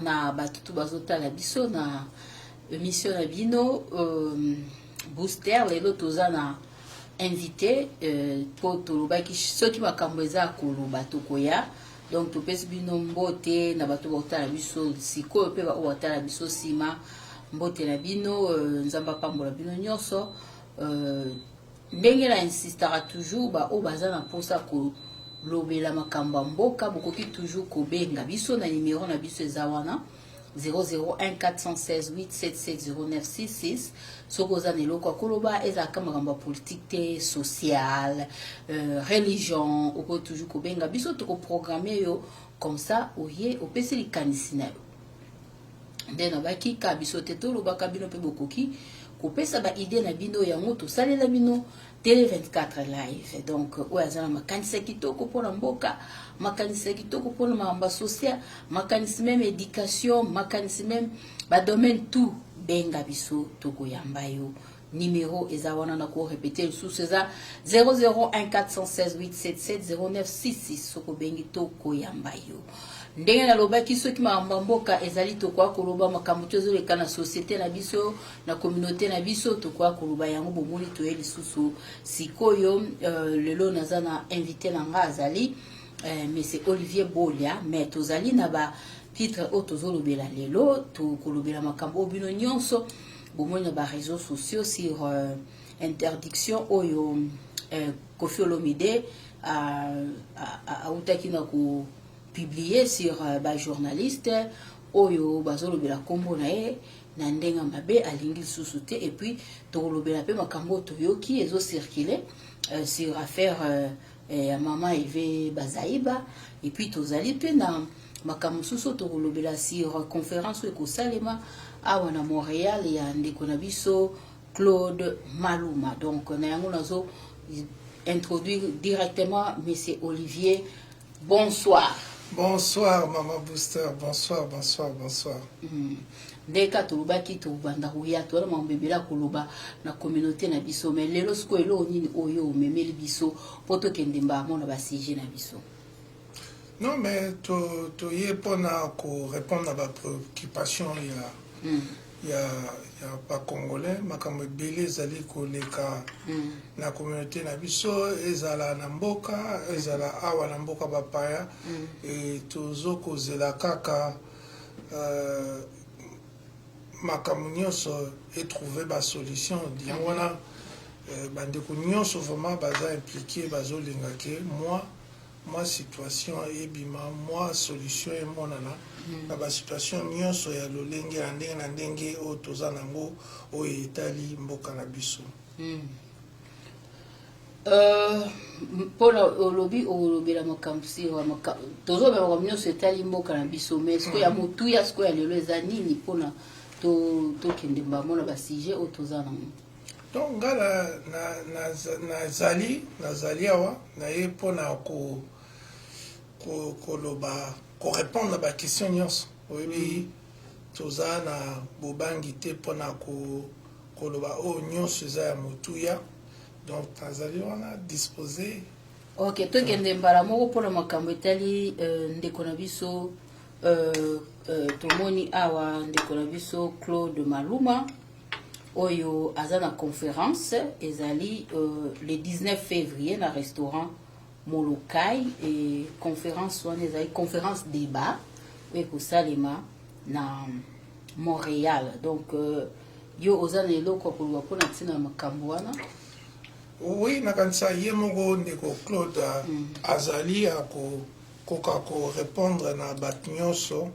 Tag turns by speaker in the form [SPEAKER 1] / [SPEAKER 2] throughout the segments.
[SPEAKER 1] Na bato tout bazotala biso na émission na bino Booster. Lelo toza na invité mpo tolobaki soki makambo eza ya koloba, tokoya. Donc topesi bino mbote na bato bakotala biso sikoyo mpe baoyo batala biso nsima. Mbote na bino, Nzambe apambola bino nyonso. Ndenge na insistaka toujours, baoyo baza na mposa kolobela makambo ya mboka, bokoki toujours kobenga biso na numero na biso eza wana 001 416 877 0966. Soki oza na eloko ya koloba, ezalaka makambo ya politike te, social, religion, okoki toujours kobenga biso, tokoprogramme yo comme ça, oye opesi likanisi na yo. Nde nabaki ka biso te, tolobaka, bino mpe bokoki kopesa baidées na bino. Yango tosalela bino Télé 24 Live. Donc oyo aza na makanisi ya kitoko mpona mboka, makanisi ya kitoko mpona makambo ya social, makanisi même éducation, makanisi même badomaine tout, benga biso, tokoyamba yo. Numéro eza wana, na korépéter lisusu, eza 001 416 877 0966. Soki obengi, tokoyamba yo. Ndenge nalobaki, soki makambo ya mboka ezali, tokoka koloba makambo to ezoleka na société na biso, na communauté na biso, tokoka koloba yango. Bomoni, toye lisusu sikoyo. Lelo naza na invité na nga, azali monsieur Olivier Bolia. Mais tozali na batitre oyo tozolobela lelo. Tokolobela makambo oyo bino nyonso bomoni na baréseaux sociaux sur interdiction oyo Koffi Olomide autaki na kopublier sur bajournaliste oyo bazolobela nkombo na ye na ndenge mabe, alingi lisusu te. Et puis tokolobela mpe makambo oyo toyoki ezocircule sur affaire ya mama Eve Bazaiba. Et puis tozali mpe na makambo mosusu oyo tokolobela sur conférence oyo ekosalema awa na Montréal ya ndeko na biso Claude Maluma. Donc na yango nazo introduire directement monsieur Olivier. Bonsoir.
[SPEAKER 2] Bonsoir, Maman Booster. Bonsoir, bonsoir, bonsoir.
[SPEAKER 1] Nde ka tolobaki, tobanda koya, towana makambo ebele ya koloba na communauté na biso. Mais lelo sikoyo, eloko nini oyo omemeli biso mpo tokende mbamo na basujet na biso?
[SPEAKER 2] Non, mais toye mpona korépondre na bapréoccupation ya bacongolais. Makambo ebele ezali koleka na communauté na biso, ezala na mboka, ezala awa na mboka bapaya. E tozokozela kaka makambo nyonso etrouve basolution. Yango wana bandeko nyonso vraiment baza impliqué, bazolinga ke mwa situation ebima, mwa solution emonana na basituation nyonso ya lolenge na ndenge na ndenge oyo toza nango, oyo etali mboka na biso.
[SPEAKER 1] Mpona olobi olobela makambo sira, tozobela makambo nyonso etali mboka na biso. Mais sikoyo ya motuya sikoyo ya lelo eza nini, mpona tokende mbamo na basujet oyo toza nango?
[SPEAKER 2] Donc nga nazali awa naye mpona koloba, korépondre na baquestion nyonso. Oyebi, toza na bobangi te mpona koloba oyo nyonso eza ya motuya. Donc nazali wana disposé.
[SPEAKER 1] Ok, tokende mbala moko mpona makambo etali ndeko na biso. Tomoni awa ndeko na biso Claude Maluma oyo aza na conférence, ezali le 19 février na restaurant Molokai. E conférence wana ezali conférence débat oyo ekosalema na Montréal. Donc yo oza na eloko ya koloba mpona ntina ya makambo wana?
[SPEAKER 2] Oui, nakanisa ye moko ndeko Claude azali akokoka korépondre na bato nyonso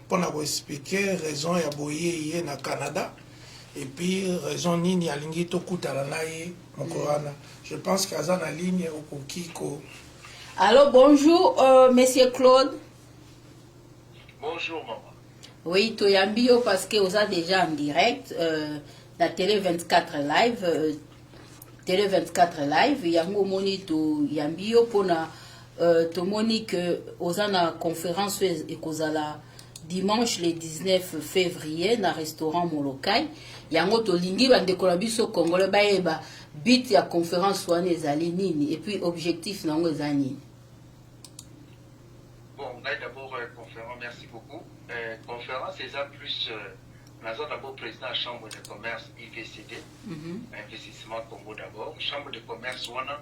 [SPEAKER 2] mpona koexpliquer raison ya boye ye na Canada et puis raison nini alingi tokutana na ye mokolo wana. Je pense que aza na ligne, okoki ko
[SPEAKER 1] Allo, bonjour monsieur Claude.
[SPEAKER 3] Bonjour, maman.
[SPEAKER 1] Oui, toyambi yo parce que oza déjà en direct na Télé 24 Live. Télé 24 Live yango omoni, toyambi yo mpona tomoni que oza na conférence oyo ekozala dimanche le 19 février na restaurant Molokai. Yango tolingi bandeko na biso congolais bayeba but ya conférence wana ezali nini et puis objectif na yango eza nini.
[SPEAKER 3] Bon, ngai d'abord, conférence, merci beaucoup. Conférence eza plus, naza d'abord président ya chambre de commerce IVCD, Investissement Congo d'abord. Chambre de commerce wana,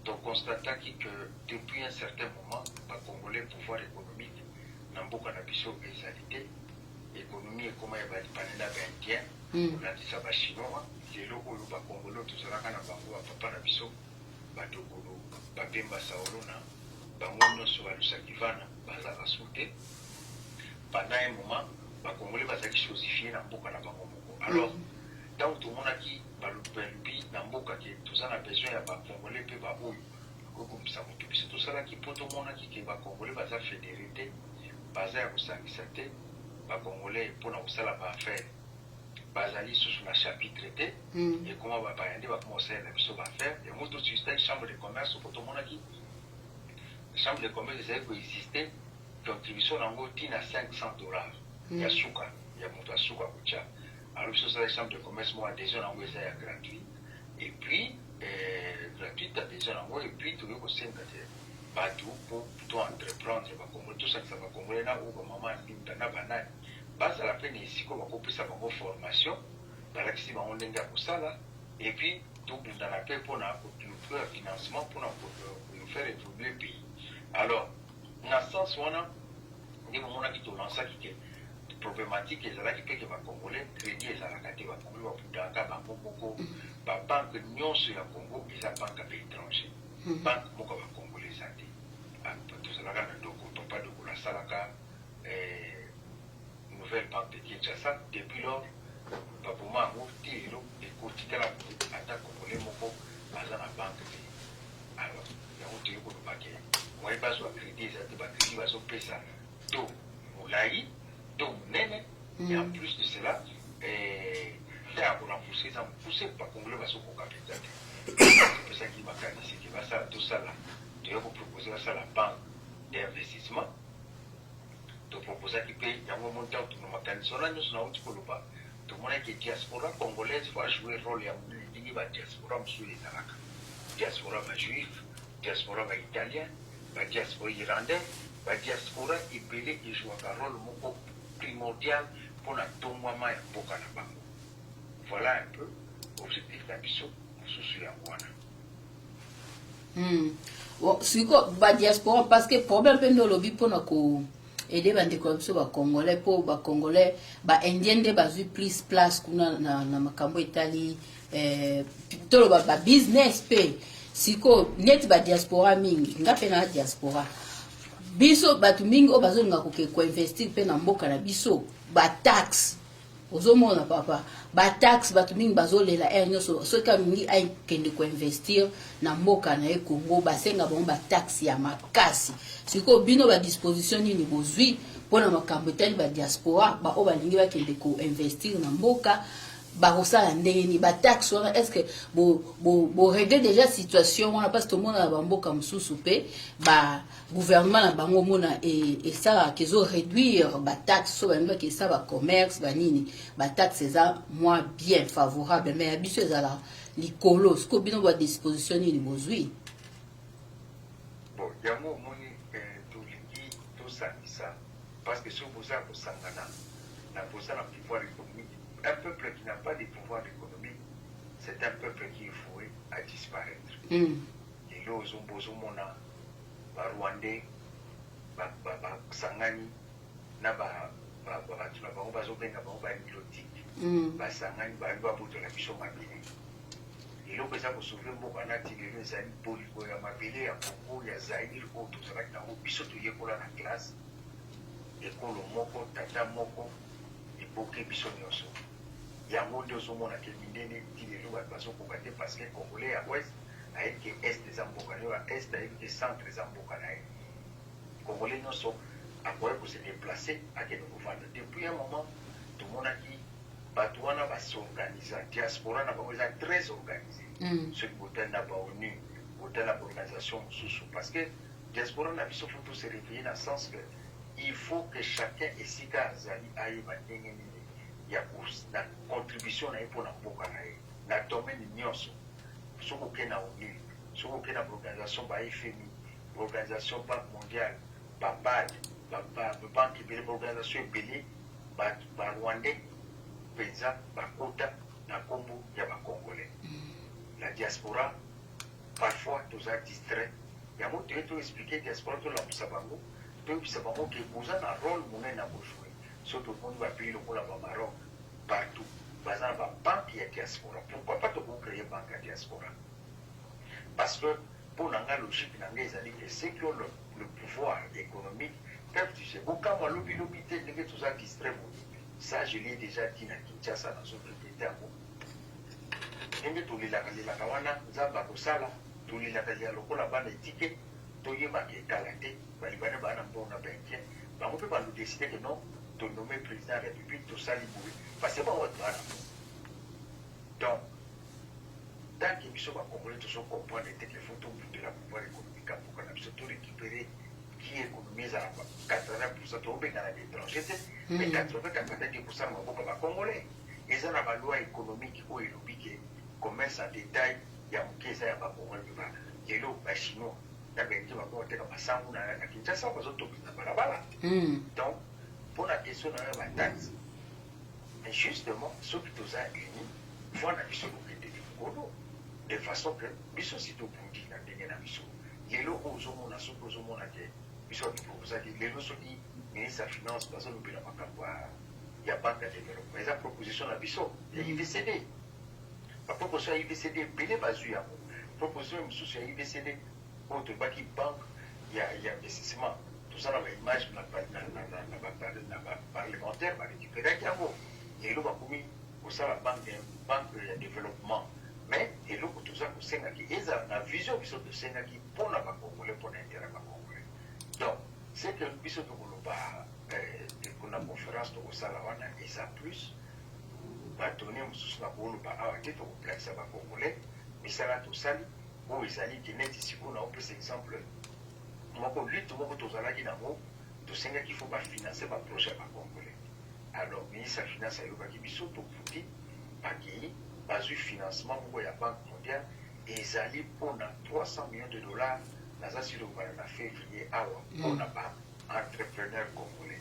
[SPEAKER 3] toconstataki que depuis un certain moment, Bacongolais, pouvoir économique na mboka na biso ezali te. Économie ekóma ya Balibanais na Baindien, kolandisa Bachinois. Lelo oyo Bacongolais tozalaka na bango, bapapa na biso, Badokolo, Babemba, Saolona, bango nyonso balusaki vana, bazalaka su te. Pendant un moment, Bacongolais bazalaki chosifié na mboka na bango moko. Alors ntango tomonaki balobi na mboka ke toza na besoin ya Bacongolais mpe baoyo bakoki moto, biso tosalaki mpo tomonaki ke Bacongolais baza fédéré te, baza ya kosangisa te. Bacongolais mpona kosala baaffaire bazali lisusu na chapitre te. Ekoma bapaya nde bakoma kosalela biso baaffaire. Yango tosusitaki chambre de commerce, mpo tomonaki chambre de commerce ezali koexiste, contribution nango ntina 500 $ ya suka ya moto asuka kotya. Alors biso osalaki chambre de commerce moko, adhésion nango eza ya gratuit, et puis gratuite adhésion nango. Et puis tokoki kosenga te bato mpo to entreprendre, Bacongolais, tosangisa Bacongolais na oyo bamama ya ndunda na banani, bazala mpe na esika bakopesa bango formation, balakisi bango ndenge ya kosala. Et puis tobundana mpe mpona ya financement mpona faire évoluer pays. Alors na sens wana nde bomonaki tolansaki ke problématique ezalaki mpe ke Bacongolais, crédit ezalaka te. Bacongolais babundaka bango moko. Babanke nyonso ya Congo eza banke ya baétranger, banke moko ya Bacongolais eza te. Tozalaka na Doko, papa Dokolo asalaka Nouvelle Banque de Kinshasa. Depuis lors baboma yango ti lelo, ekotikala boye, ata Congolais moko aza na banke te. Alors yango toyei koloba ke moye bazwa crédit eza te. Bacrédit bazopesa to molai to monene, et en plus de cela, nde ya korembourse eza mokuse, Bacongolais bazokoka mpenza te. Topesaki makanisi ke basala, tosala, toya kopropose basala banque d'investissement. Toproposaki mpe yango. Mo ntango tuna makanisi wana nyonso nauti koloba, tomonaki diaspora congolaise faut ajouer rôle ya monene, ndenge badiaspora mosusu ezalaka, diaspora bajuif, diaspora baitalien, badiaspora irlandais, badiaspora ebele ejouaka rôle moko primordial mpona tongwama ya mboka na bango. Voilà un peu objectif na biso mosusu yango wana.
[SPEAKER 1] Bon, siko badiaspora, parce que problème mpe nde olobi mpona ko aider bandeko na biso Bacongolais, mpo Bacongolais, Baindien nde bazwi plus place kuna na makambo etali toloba babusiness mpe. Sikoyo neti badiaspora mingi, nga mpe na diaspora, biso bato mingi oyo bazolinga koke koinvestir mpe na mboka na biso, bataxe ozomona papa, bataxe, bato mingi bazolela heure nyonso. Soki alingi akende koinvestir na mboka na ye Congo, basenga bango bataxe ya makasi. Sikoyo bino badisposition nini bozwi mpona makambo etali badiaspora baoyo balingi bakende koinvestir na mboka? Bakosala ndenge nini? Bataxe wana, est ce que borégler déjà situation wana? Parce tomona na bamboka mosusu mpe bagouvernement na bango omona esalaka, ezoréduire bataxe so balingi bakesa bacommerce banini, bataxe eza mwa bien favorable, mais ya biso ezala likolo. Sikoyo bino badisposition nini bozwi?
[SPEAKER 3] Bon, yango omoni, tolingi tosangisa, parce que soki boza kosangana na boza na pouvoir économique. Un peuple qui n'a pas de pouvoir économique, c'est un peuple qui est voué à disparaître. Lelo ozomona Barwandais basangani na bato na bango, bazobenga bango banilotique, basangani, bayebi babotola biso mabele. Eloko eza kosauve mboka nati lelo ezali bolingo ya mabele ya Congo, ya Zaire oyo tozalaki nango. Biso toyekola na classe, ekolo moko, tata moko, eboke biso nyonso. Yango nde ozomona ke mindele ti lelo bato bazokoka te, parce que Congolais ya ouest ayebi ke est eza mboka na yo, ya est ayebi ke centre eza mboka na ye. Congolais nyonso akoki kose déplacer, akende kovanda. Depuis un moment tomonaki bato wana basorganiza diaspora na bango, eza très organisé. Soki botali na baONU, botali na baorganisation mosusu, parce que diaspora na biso faut se réveiller na sens que il faut que chacun esika azali ayeba ndenge nini ya na contribution na ye mpona mboka na ye na domaine nyonso. Soki oke na ONU, soki oke na baorganisation ba FMI, baorganisation Banque mondiale, baBAD. Babanque ebele, baorganisation ebele, Barwandais mpenza bakota na nkombo ya Bacongolais. La diaspora, parfois toza distrait. Yango toye toexpliquer diaspora, tolamusa bango, toyebisa bango ke boza na rôle monene na kojouer. So tomoni bapays lokola Bamaroc, partout baza na babanque ya diaspora. Pourquoi pas tokocréer banque ya diaspora? Parce que mpo na nga, logique na ngai ezali ke ceux qui ont le pouvoir économique peuvent toucher. Bokamwa lobi lobi te ndenge toza distrait boye. Ça, je l'ai déjà dit na Kinshasa, nazorépéter yango. Ndenge tolelaka lelaka wana, Nzambe akosala. Tolelaka lela lokola bana etike, toyebaka ekala te. Balibanais baa na mbongo na baindien, bango mpe balodécider ke non, tonommer président ya République, tosali boye, parce que bango bato baa na mbongo. Donc tant que biso Bacongolais tozocomprendre te ke faut tobundela pouvoir économique ya mboka na biso, torécupérer ki économie ezala 80, tobengana baétranger te, mais 80, 90 na maboko ya Bacongolais. Eza na baloi économique oyo elobi ke commerce en détail ya moke eza ya Bacongolais. Mpe lelo Bachinois na baindien bakoma koteka masangu na Kinshasa, bazotokisa na balabala. Donc mpona question na yo ya bataxe, mais justement, soki toza uni, voix na biso kokende likolo, de façon que biso si tobundi na ndenge na biso. Lelo oyo ozomona, soki ozomona ke biso baproposaki lelo, soki ministre ya Finance bazolobela makambo ya banque ya développement, eza proposition na biso ya IVCD. Baproposition ya IVCD ebele bazwi yango. Proposition mosusu ya IVCD oyo tolobaki, banque ya investissement, toza na baimage na baparlementaire barécupéraki yango. Lelo bakomi kosala banque ya développement, mais eloko toza kosengaki ezala na vision biso tosengaki mpona Bacongolais, mpona intérêt ya Bacongolais. Donc c'est que biso tokoloba na conférence tokosala wana eza plus badonnées mosusu na koloba awa te. Tokoplakisa Bacongolais misala tosali oyo ezali ke neti sikoyo na opesa exemple moko, lutte moko tozalaki nango, tosengaki faut bafinancer baprojet ya Bacongolais. Alors ministre ya Finance ayokaki biso, toputi, bakei, bazwi financement moko ya Banque mondiale, ezali mpona 300 millions de dollars. Naza sili kobanda na février awa mpona baentrepreneur congolais.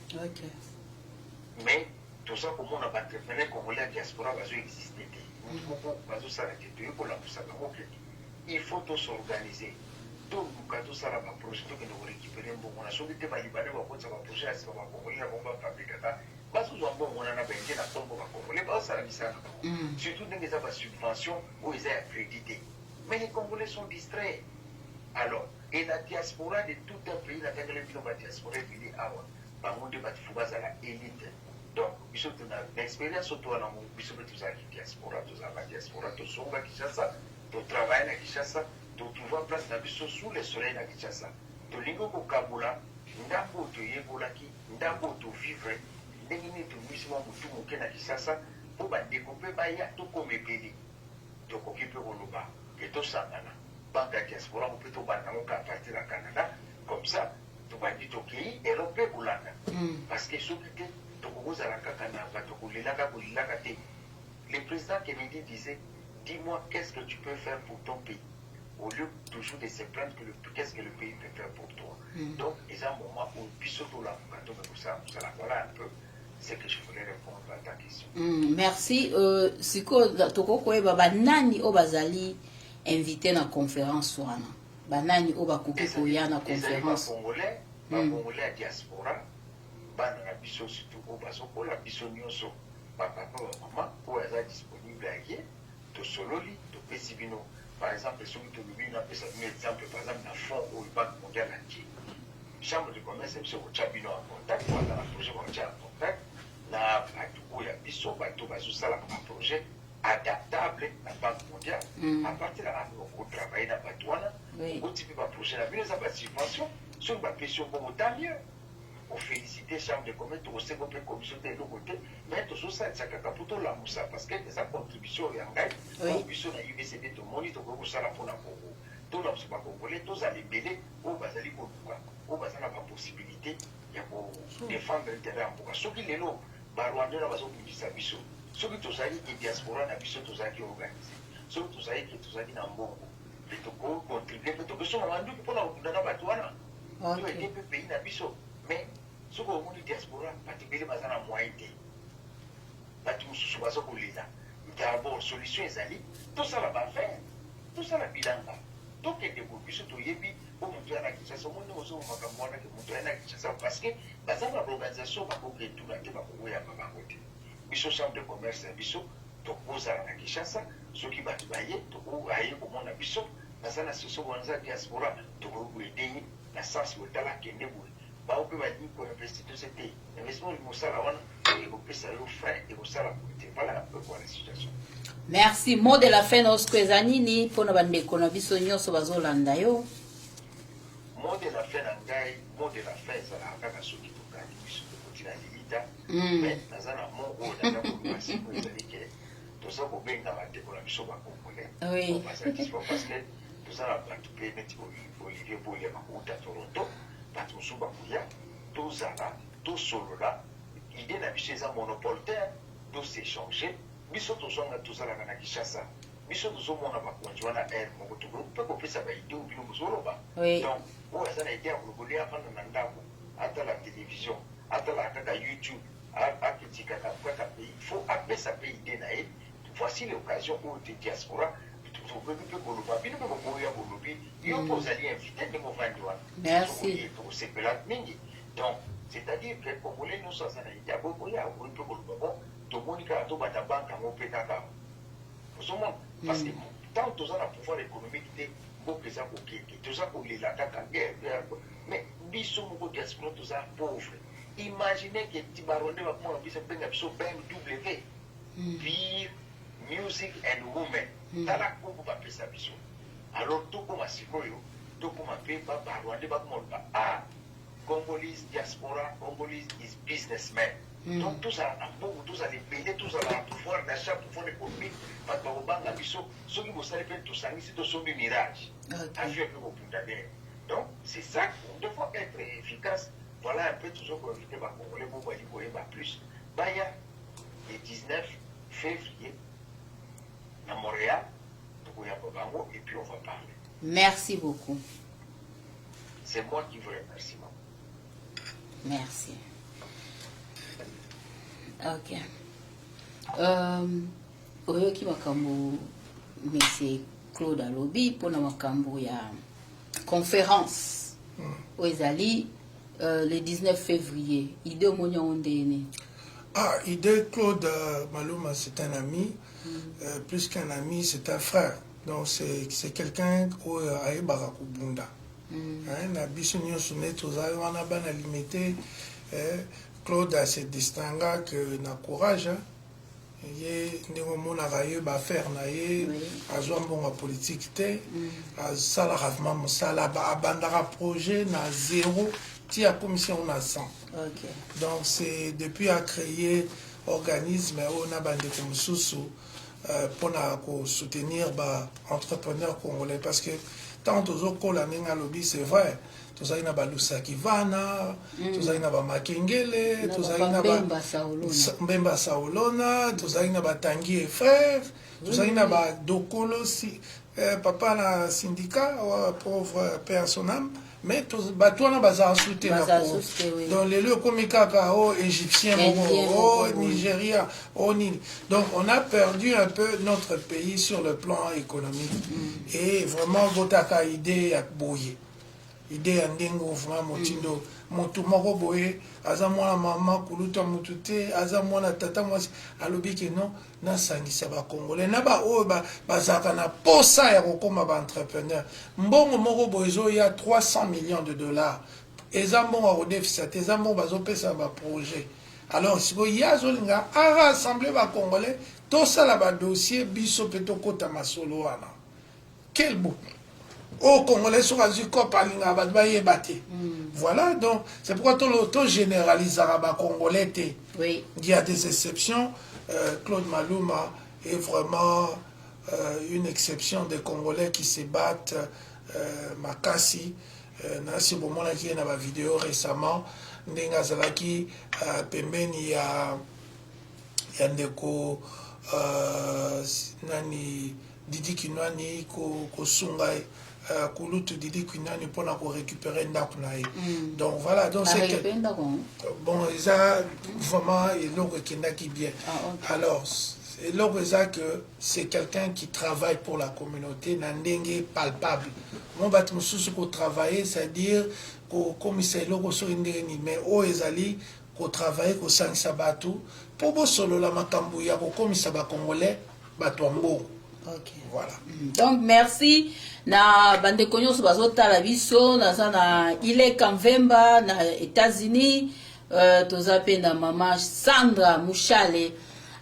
[SPEAKER 3] Mais toza komona baentrepreneur congolais ya diaspora bazoexiste te, motu moko bazosala te. Toyei kolamusa bango ke il faut tos'organiser, toluka tosala baprojet, tokende korécupérer mbongo na soki te Balibanais bakotisa baprojet ya nsima, Bacongolais na bango bafabrikaka, bazozwa mbongo wana na baindien na nkombo Bacongolais, bazosala misala na bango, surtout ndenge eza basubvention oyo eza ya crédit te. Mais les Congolais sont distraits. Alors, et la diaspora de tout un pays, natangeli bino badiaspora ebele awa, bango nde bato faut bazala élite. Donc biso tona na expérience oyo towana ngo, biso mpe tozalaki diaspora, tozala badiaspora, tozonga Kinshasa, totravaille na Kinshasa, totrouva place na biso sous le soleil na Kinshasa. Tolingi kokabola ndambo oyo toyekolaki, ndambo oyo tovivre, ndenge nini tobimisi mwa motu moke na Kinshasa mpo bandeko mpe baya, tokoma ebele. Tokoki mpe koloba ke tosangana banque ya diaspora ngo mpe tobanda yango ka partir ya Canada. Comme ça tobandi, tokei Europe mpe kolanda, parce que soki te tokokozala kaka na bato kolelaka kolelaka te. Le président Kennedy disait: «Dis-moi qu'est-ce que tu peux faire pour ton pays au lieu toujours de se plaindre que qu'est-ce que le pays peut faire pour toi.» Donc eza moment oyo biso tolamuka, toke kosala mosala. Voilà un peu ce que je voulais répondre à ta question.
[SPEAKER 1] Merci. Sikoyo tokoki koyeba banani oyo bazali invité na conférence wana, banani oyo bakoki koya na conférence?
[SPEAKER 3] Bacongolais, Bacongolais ya diaspora, bana na biso surtout oyo bazokola, biso nyonso, bapapa, bamama oyo aza disponible aye, tosololi, topesi bino. Par exemple, soki tolobi, napesa bino exemple, par exemple na fonds oyo Banque mondiale atie, chambre de commerce ya biso kotya bino en contact. Oyo aza na projet, bakotya en contact na bato oyo ya biso, bato bazosalaka baprojet adaptable na Banque mondiale. À partir ya wana, okotravaille na bato wana, okoti mpe baprojet na bino, eza basubvention. Soki bapesi yo mbongo, tant mieux, ofélicité chambre de commerce. Tokosenga mpe commission te, eloko te, mais tozosalisa kaka mpo tolamusa, parce que eza contribution ya ngai oyo biso na UVCD tomoni tokoki kosala mpona Congo. Tolamusa Bacongolais, tozala ebele oyo bazali koluka, oyo baza na bapossibilité ya kodéfendre intérêt ya mboka. Soki lelo Barwandais na bazobundisa biso, soki tozali ke diaspora na biso tozalaki organisé, soki tozali ke tozalaki na mbongo mpe tokocontribuer mpe tokosomba manduki mpona kobunda na bato wana, to ete mpe pays na biso. Mais Soki omoni diaspora, bato ebele baza na moyen te, bato mosusu baza kolela. D'abord solution ezali tosala baaffaire, tosala bilanga, tokende boye. Biso toyebi po moto ya na Kinshasa, omoni ozoma makambo wana ke moto ya na Kinshasa, parce que baza na baorganisation, bakoki etuna te, bakokoyamba bango te. Biso chambre de commerce na biso, tokozala na Kinshasa. Soki bato baye, aye komona biso, baza na soso wana za diaspora, tokoki koaider ye na sens boye: tala, kende boye. Bao mpe balingi koinvestir, tose te investissement olingi kosala wana ekopesa yo frein, ekosala boye te. Voilà un peu quoi la situation.
[SPEAKER 1] Merci. Mot de la fin na osiko eza nini mpona bandeko na biso nyonso bazolanda yo?
[SPEAKER 3] Mot de la fin na ngai, mot de la fin ezalaka kaka soki tokangi biso, tokoti na lilita. Mais naza na mot oyo naza koloba sikoyo, ezali ke toza kobenga bandeko na biso bacongolais baza dispo, parce que toza na bato mpe neti Olivier Bolia bakouta Toronto, bato mosusu bakoya. Tozala, tosolola. Idée na biso eza monopole te, tos'échange. Biso tozwanga, tozalaka na Kinshasa, biso tozomona bakonzi wana aire moko, tokoki mpe kopesa baidée oyo bino bozoloba. Donc oyo aza na idée ya koloba, olia afanda na ndako, atala télévision, atalaka kaka YouTube, acritiquaka kaka pays, faut apesa mpe idée na ye. Voici l'occasion oyo te diaspora tokoki mpe koloba. Bino mpe bokoya, bolobi, yo mpe ozali invité ndenge ovandi wana.
[SPEAKER 1] Merci.
[SPEAKER 3] Tokosepela mingi. Donc c'est-à-dire que congolais nyonso aza na idée, akoki koya, akoki mpe koloba. Bon, tomoni kaka tobanda banque yango mpe kaka ozomona, parce que tant toza na pouvoir économique te, mboka eza kokende, toza kolela kaka guerre, mais biso moko diaspora toza pauvre. Imagine ke ti barwandais bakomona biso, benga biso BMW, beer, music and women. Tala nkombo bapesa biso. Alors tokóma sikoyo, tokóma mpe barwandais bakoma loba: "Ah, Congolese diaspora, Congolese is businessman." Donc tozala na mbongo, tozala ebele, tozala na pouvoir d'achat, pouvoir économique, bato bakobanga biso. Soki bosali mpe, tosangisi, tosombi Mirage, avion mpe kobunda bien. Donc c'est ça, on devons être efficace. Voilà un peu. Toujours koinviter bacongolais bo bali koyeba plus, baya le 19 février na Montréal, tokoyamba bango et puis on va parler.
[SPEAKER 1] Merci beaucoup.
[SPEAKER 3] C'est moi qui vous remercie, maman.
[SPEAKER 1] Merci. Ok, oyoki makambo monsieur Claude alobi mpona makambo ya conférence oyo ezali le 19 février. Idée omoni yango ndeni?
[SPEAKER 2] Ah, idée Claude Maluma, c'est un ami. Plus qu'un ami, c'est un frère. Donc c'est quelqu'un oyo ayebaka kobunda. Hein, na biso nyonso nde tozali wana bana Limete, eh, Claude ase distingua que na courage, hein. Ye ndenge omonaka ye, baaffaire na ye, azwa mbongo ya politike te, asalaka vraiment mosala, abandaka projet na zéro ti akomisi yango na 100. Donc c'est depuis a créé organisme oyo na bandeko mosusu mpona kosoutenir baentrepreneur congolais, parce que ntango tozokola, ndenge alobi, c'est vrai, tozali na balusaki vana, tozali na bamakengele, tozali na Mbemba Saolona, tozali na batangi et frère, tozali na badokolo si, papa na syndicat, pauvre, paix à son âme. Mais bato wana bazala su te. Donc lelo ekomi kaka o égyptien moko, o Nigeria, o nini. Donc on a perdu un peu notre pays sur le plan économique. Et vraiment botaka idée ya boye, idée ya ndenge vraiment motindo motu moko boye aza mwana mama kuluta motu te, aza mwana tata mwasi, alobi ke non, nasangisa bacongolais na baoyo bazalaka na posa ya kokóma baentrepreneur. Mbongo moko boye ezoya, 300 millions de dollars, eza mbongo ya kodefisa te, eza mbongo bazopesa baprojet. Alors sikoyo ye azolinga arassembler bacongolais, tosala badossier, biso mpe tokɔta masolo wana. Quel beau oyo congolais soki azwi cope, alingaka bato bayeba te. Voilà, donc c'est pourquoi togénéralisaka bacongolais te. Il y a des exceptions. Claude Maluma est vraiment une exception des Congolais qui se battent makasi. Nasi bomonaki ye na bavideo récemment ndenge azalaki pembeni ya ndeko nani, Didi Kinwani, kosunga. Kulutu Didi Kwinani mpona korécupérer ndako na ye. Donc voilà, donc c'est
[SPEAKER 1] que
[SPEAKER 2] bon, eza vraiment eloko ekendaki bien. Alors eloko eza que c'est quelqu'un qui travaille pour la communauté na ndenge palpable. Mo bato mosusu kotravailler, c'est-à-dire kokomisa eloko soki ndenge nini, mais oyo ezali kotravailler, kosangisa bato mpo bosolola makambo ya kokomisa Bacongolais bato ya mbongo. Voilà.
[SPEAKER 1] Donc merci na bandeko nyonso bazotala biso. Naza na Ileka Mvemba na États-Unis, toza mpe na mama Sandra Mushale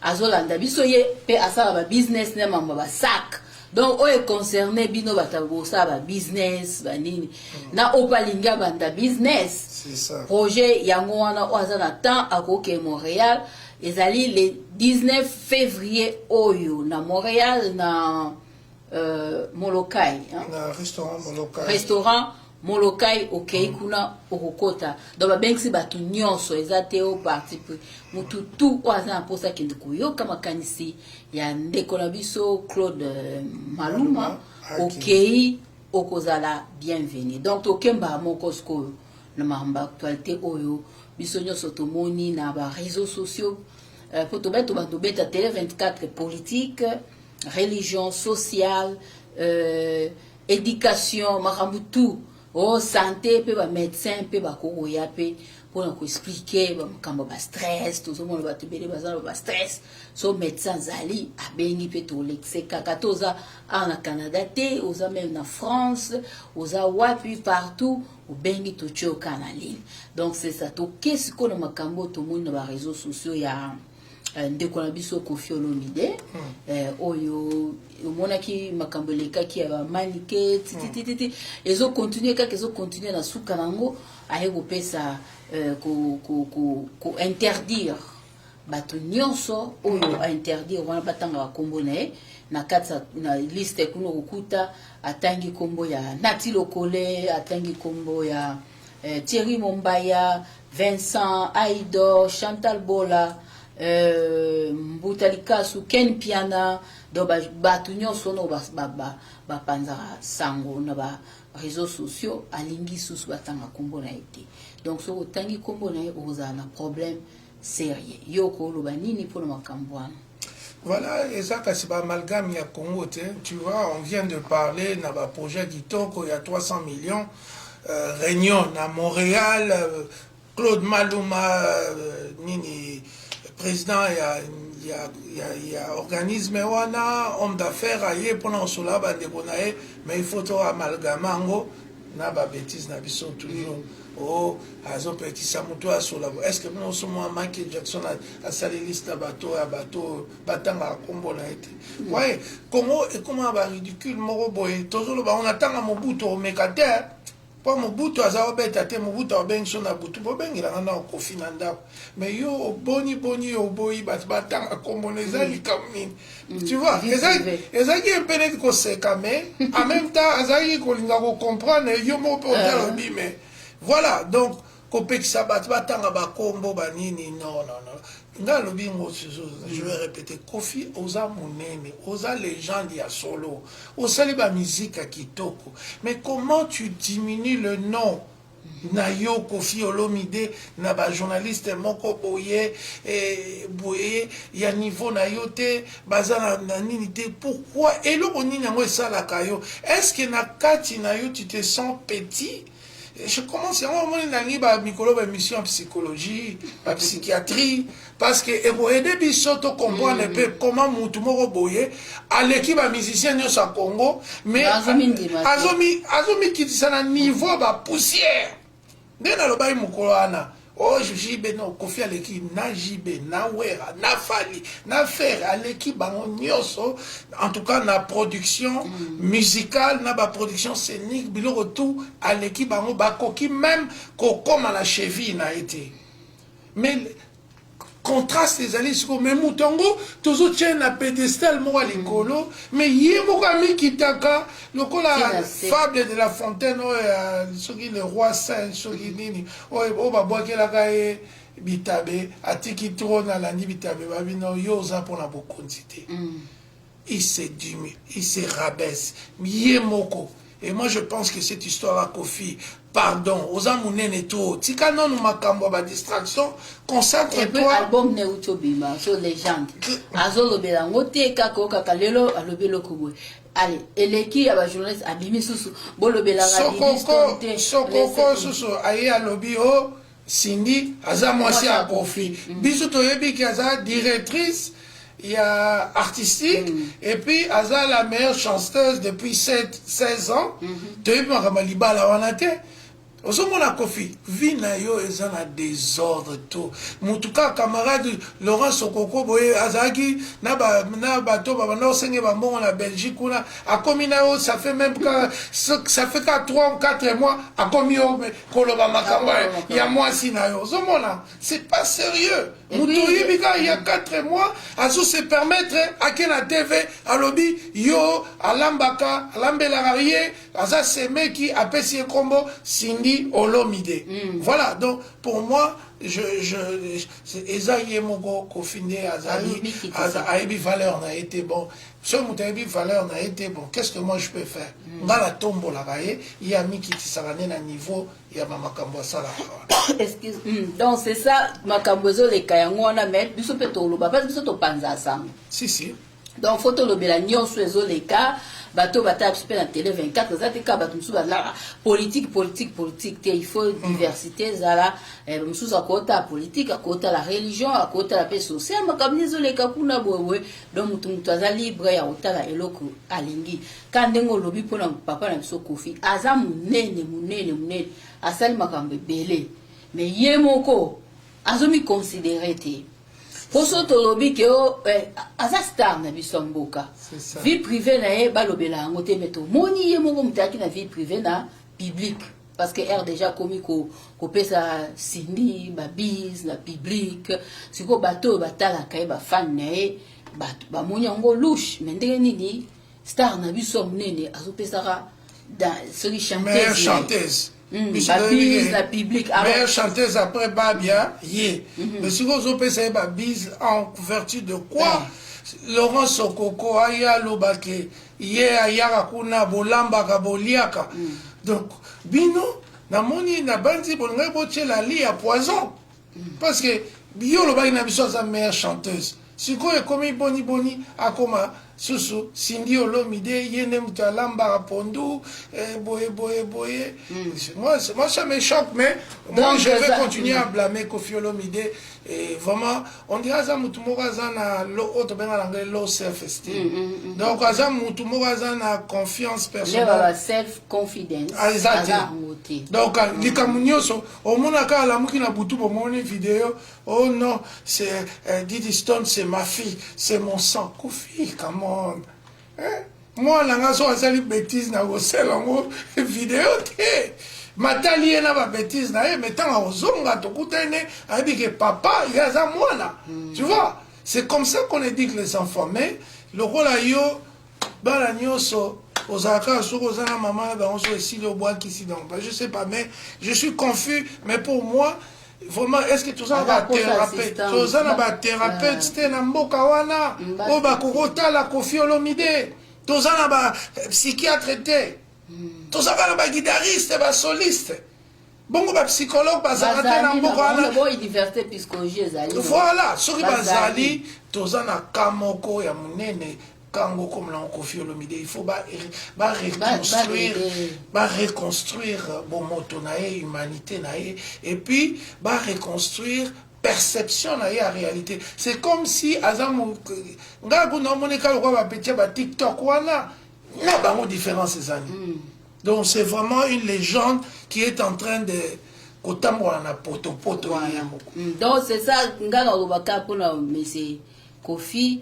[SPEAKER 1] azolanda biso. Ye mpe asala babusiness na mambo basac. Donc oyo econcerne bino bato bosala babusiness banini na oyo mpe alingi abanda business,
[SPEAKER 2] C'est ça.
[SPEAKER 1] projet yango wana. Oyo aza na temps akokee Montréal, ezali le 19 février oyo na Montréal, na Molokai, hein?
[SPEAKER 2] Na restaurant Molokai.
[SPEAKER 1] Restaurant Molokai. Okei kuna, okokota. Donc babengisi bato nyonso, eza te o parti pris. Motu tu oyo aza na mposa akende koyoka makanisi ya ndeko na biso Claude Maluma,
[SPEAKER 2] Maluma, akende.
[SPEAKER 1] Okei, okozala bienvenu. Donc tokembaka moko sikoyo na makambo ya actualité oyo biso nyonso tomoni na baréseaux sociaux, po tobeta, tobanda tobeta Télé 24: politique, religion, sociale, éducation, makambo tout o santé. Mpe bamédecin mpe bakokoya mpe mpona koexpliquer bamakambo ya bastress. Tozomona bato ebele baza na bastress. So médecin azali, abengi mpe, tolekise kaka te. Oza awa na Canada te, oza même na France, oza wapi, partout, obengi, totie yo kaka na ligne. Donc c'est ça. Toke sikoyo na makambo oyo tomoni na baréseaux sociaux ya ndeko na biso Kofi Olomide, oyo omonaki makambo elekaki ya bamanike titititi, ezocontinue kaka, ezocontinue. Na suka nango aye kopesa ko interdire bato nyonso oyo ainterdire wana batangaka nkombo na ye na kati na liste kuna. Kokuta atangi nkombo ya Nati Lokole, atangi nkombo ya Thierry Mombaya, Vincent Aidor, Chantal Bola, Mbuta Likasu, Ken Piana. Donc bato nyonso ono bapanzaka sango na ba réseaux sociaux, alingi susu batanga nkombo na ye te. Donc soki otangi nkombo na ye, okozala na problème sérieux. Yo okoloba nini mpona makambo wana?
[SPEAKER 2] Voilà, eza kasi baamalgame ya Congo te. Tu vois, on vient de parler na baprojet kitoko ya 300 millions, réunion na Montréal, Claude Maluma, nini, président ya organisme wana, homme d'affaires, aye mpona kosola bandeko na ye. Mais il faut to amalgame yango na babêtises na biso toujours. O azopekisa moto asola. Est ce que bino osomwa Michael Jackson asali liste ya bato ya bato batangaka nkombo na ye te? Waye Congo ekóma baridicule moko boye. Tozoloba ngo na ntanga Mobutu, omeka te mpo Mobutu aza obeta te. Mobutu abengi so na butu, bobengelanga na okofi na ndako. Mais yo oboni boni, yo oboyi bato batanga nkombo na eza likambo nini? Tu vois, ezalaki mpe neti koseka, mais en même temps azalaki kolinga kocomprendre yo moko mpe otala obi. Mais voilà, donc kopekisa bato batanga bakombo banini, non, non, non. Nga alobi ngo, je vais répéter: Kofi oza monene, oza légende ya solo, osali bamusike ya kitoko, mais comment tu diminues le nom na yo Kofi Olomide na bajournaliste moko boye, boye ya niveau na yo te, baza na nini te? Pourquoi? Eloko nini yango esalaka yo? Est ce que na kati na yo tu te sens petit? Je commence yango, omoni, nangi bamikolo baémission ya psychologie, bapsychiatrie, parce que ekoaider biso tocomprendre mpe comment mutu moko boye aleki bamusicien nyonso ya Congo, mais azomikitisa na niveau bapoussière. Nde nalobaki mokolo wana o JB, no, Kofi aleki na JB, na Wera, na Fally, na Ferre, aleki bango nyonso. En tout cas na production musicale, na baproduction scénique, biloko tout, aleki bango. Bakoki même kokóma na cheville na ye te. Mais contraste ezali sikoyo, mais moto yango tozotia na pédestal moko ya likolo, mais ye moko amikitaka lokola fable de La Fontaine oyo ya soki le roi saint, soki nini, oyo babwakelaka ye bitabe, atiki trône, alandi bitabe. Babino yo oza mpona bokonzi te. Il se diminue, il se rabaisse ye moko. Et moi, je pense que cette histoire à Kofi, pardon, oza monene to tika nanu makambo ya badistraction,
[SPEAKER 1] Et puis
[SPEAKER 2] concentre-toi.
[SPEAKER 1] Album ne euti obima so Légende, azolobela yango te. Kaka o kaka lelo alobi eloko boye, ale eleki ya bajournaliste, abimi susu, bolobelaka
[SPEAKER 2] Sokoko
[SPEAKER 1] te.
[SPEAKER 2] Sokoko susu aye, alobi o Cindy aza mwasi ya Kofi. Biso toyebi ke aza directrice ya artistique et puis aza la meilleure chanteuse depuis 7 16 ans. Toyebi makambo ya libala wana te. Ozomona, Kofi, vie na yo eza na désordre. To mutu kaka camarade Laurent Sokoko boye azalaki na bato babanda kosenge bambongo na Belgique kuna, akomi na yo, ça fait même ka, ça fait ka 3 ou 4 mois, akomi yo koloba makambo ya mwasi na yo. Ozomona, c'est pas sérieux. Moto oyebi kaka ya 4 mois, azo se permettre, ake na TV, alobi yo alambaka, alambelaka ye, aza semeki, apesi ye nkombo Cindy Olomide. Voilà, donc pour moi, je eza ye moko Kofi nde azali ayebi valeur na ye te. Bon, soki moto ayebi valeur na ye te, bon, qu'est ce que moi je peux faire? Nga natombolaka ye, ye amikitisaka nde na niveau ya bamakambo asalaka wana.
[SPEAKER 1] Excuse. Donc c'est ça, makambo ezoleka yango wana. Mais biso mpe toloba, parce biso topanza sango.
[SPEAKER 2] Si, si.
[SPEAKER 1] Donc faut tolobela nyonso ezoleka. Bato batala biso mpe na Télé 24, eza te kaka bato mosusu bazalaka politique, politique, politique te. Il faut diversité ezala. Mosusu akotala politique, akotala religion, akotala mpe social, makambo nini ezoleka kuna boyeboye. Donc motu aza libre ya kotala eloko alingi. Ka ndenge olobi mpona papa na biso Kofi, aza monene, monene, monene, asali makambo ebele, mais ye moko azomiconsidérer te. Mpo so tolobi ke o aza star na biso ya mboka, vie privée na ye balobela yango te. Mais tomoni ye moko moto ayaki na vie privée na public, parce que r déjà akomi kopesa Cindy babise na public. Sikoyo bato oyo batalaka ye, bafani na ye, bato bamoni yango louche. Mais ndenge nini star na biso ya monene azopesaka soki
[SPEAKER 2] chanteuse
[SPEAKER 1] Babise na public?
[SPEAKER 2] Meilleure chanteuse après Babia, ye. Mais sikoyo ozopesa ye babise en couverture de quoi? Laurent Sokoko aya, alobake ye ayaka kuna, bolambaka, boliaka. Donc bino namoni nabandi bolingaki botiela li ya poison, parce que yo olobaki na biso aza meilleure chanteuse. Sikoyo ekomi boni boni akoma susu Cindy Olomide, ye nde moto alambaka pondu, boye boye boye. Moi, ça me choque, mais moi, donc, je vais continuer à blâmer Kofi Olomide. Et vraiment, on dirait aza mutu moko aza na oyo tobenga na anglais low self esteem. Donc aza mutu moko aza na confiance personnelle
[SPEAKER 1] Self confidence.
[SPEAKER 2] Eza te. Donc likambo nyonso omonaka, alamuki na butu, bomoni video: "Oh non, c'est Didi Stone, c'est ma fille, c'est mon sang." Kofi, come on, hein? Mwana nga so asali bêtise na kosala yango video te, matali ye na babêtise na ye. Mais ntango akozonga, tokutani ne, ayebi ke papa ye aza mwana. Tu vois, c'est comme ça qu'on éduque les enfants. Mais lokola yo bana nyonso ozalaka, soki oza na mama na bango, so esili, obwakisi. Donc je sais pas, mais je suis confus. Mais pour moi, vraiment, est ce que toza na bathérapeute, toza na bathérapeute te na mboka wana oyo bakoki kotala Kofi Olomide? Toza na bapsychiatre te? Tozaka na baguitariste, basoliste, bongo bapsychologue bazalaka te na mboka wana? Voilà, soki bazali, toza na ka moko ya monene kango comme na Kofi Olomide. Il faut bareconstruire bomoto na ye, humanité na ye, et puis bareconstruire perception na ye ya réalité. C'est comme si aza ngai kuna, omoneka lokola bapetit ya baTikTok wana na bango, différence ezali. Donc c'est vraiment une légende qui est en train de kotambola na potopoto ye moko.
[SPEAKER 1] Donc c'est ça, ngai nalobaka mpona monsieur Kofi,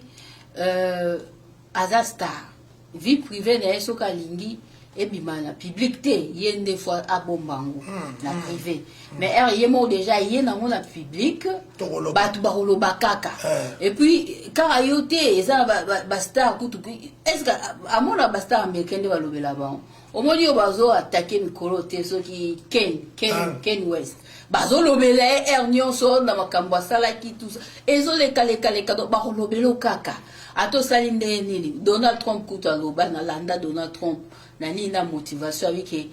[SPEAKER 1] aza star. Vie privée na ye, soki alingi ebima na public te, ye nde faut abomba yango na privé. Mais ere ye moko déjà ye nango na public, bato bakoloba kaka. Et puis Kaka yo te, eza na bastar kutu. Est ce que amona bastar américain nde balobela bango? Omoni oyo bazo attaquer mikolo te, soki Ken Ken, ah. Ken West, bazolobela ye aire nyonso na makambo asalaki, tout ça ezolekalekaleka. Donc bakolobela kaka, ata osali ndenge nini. Donald Trump kutu aloba, nalanda Donald Trump na nini, na motivation abike.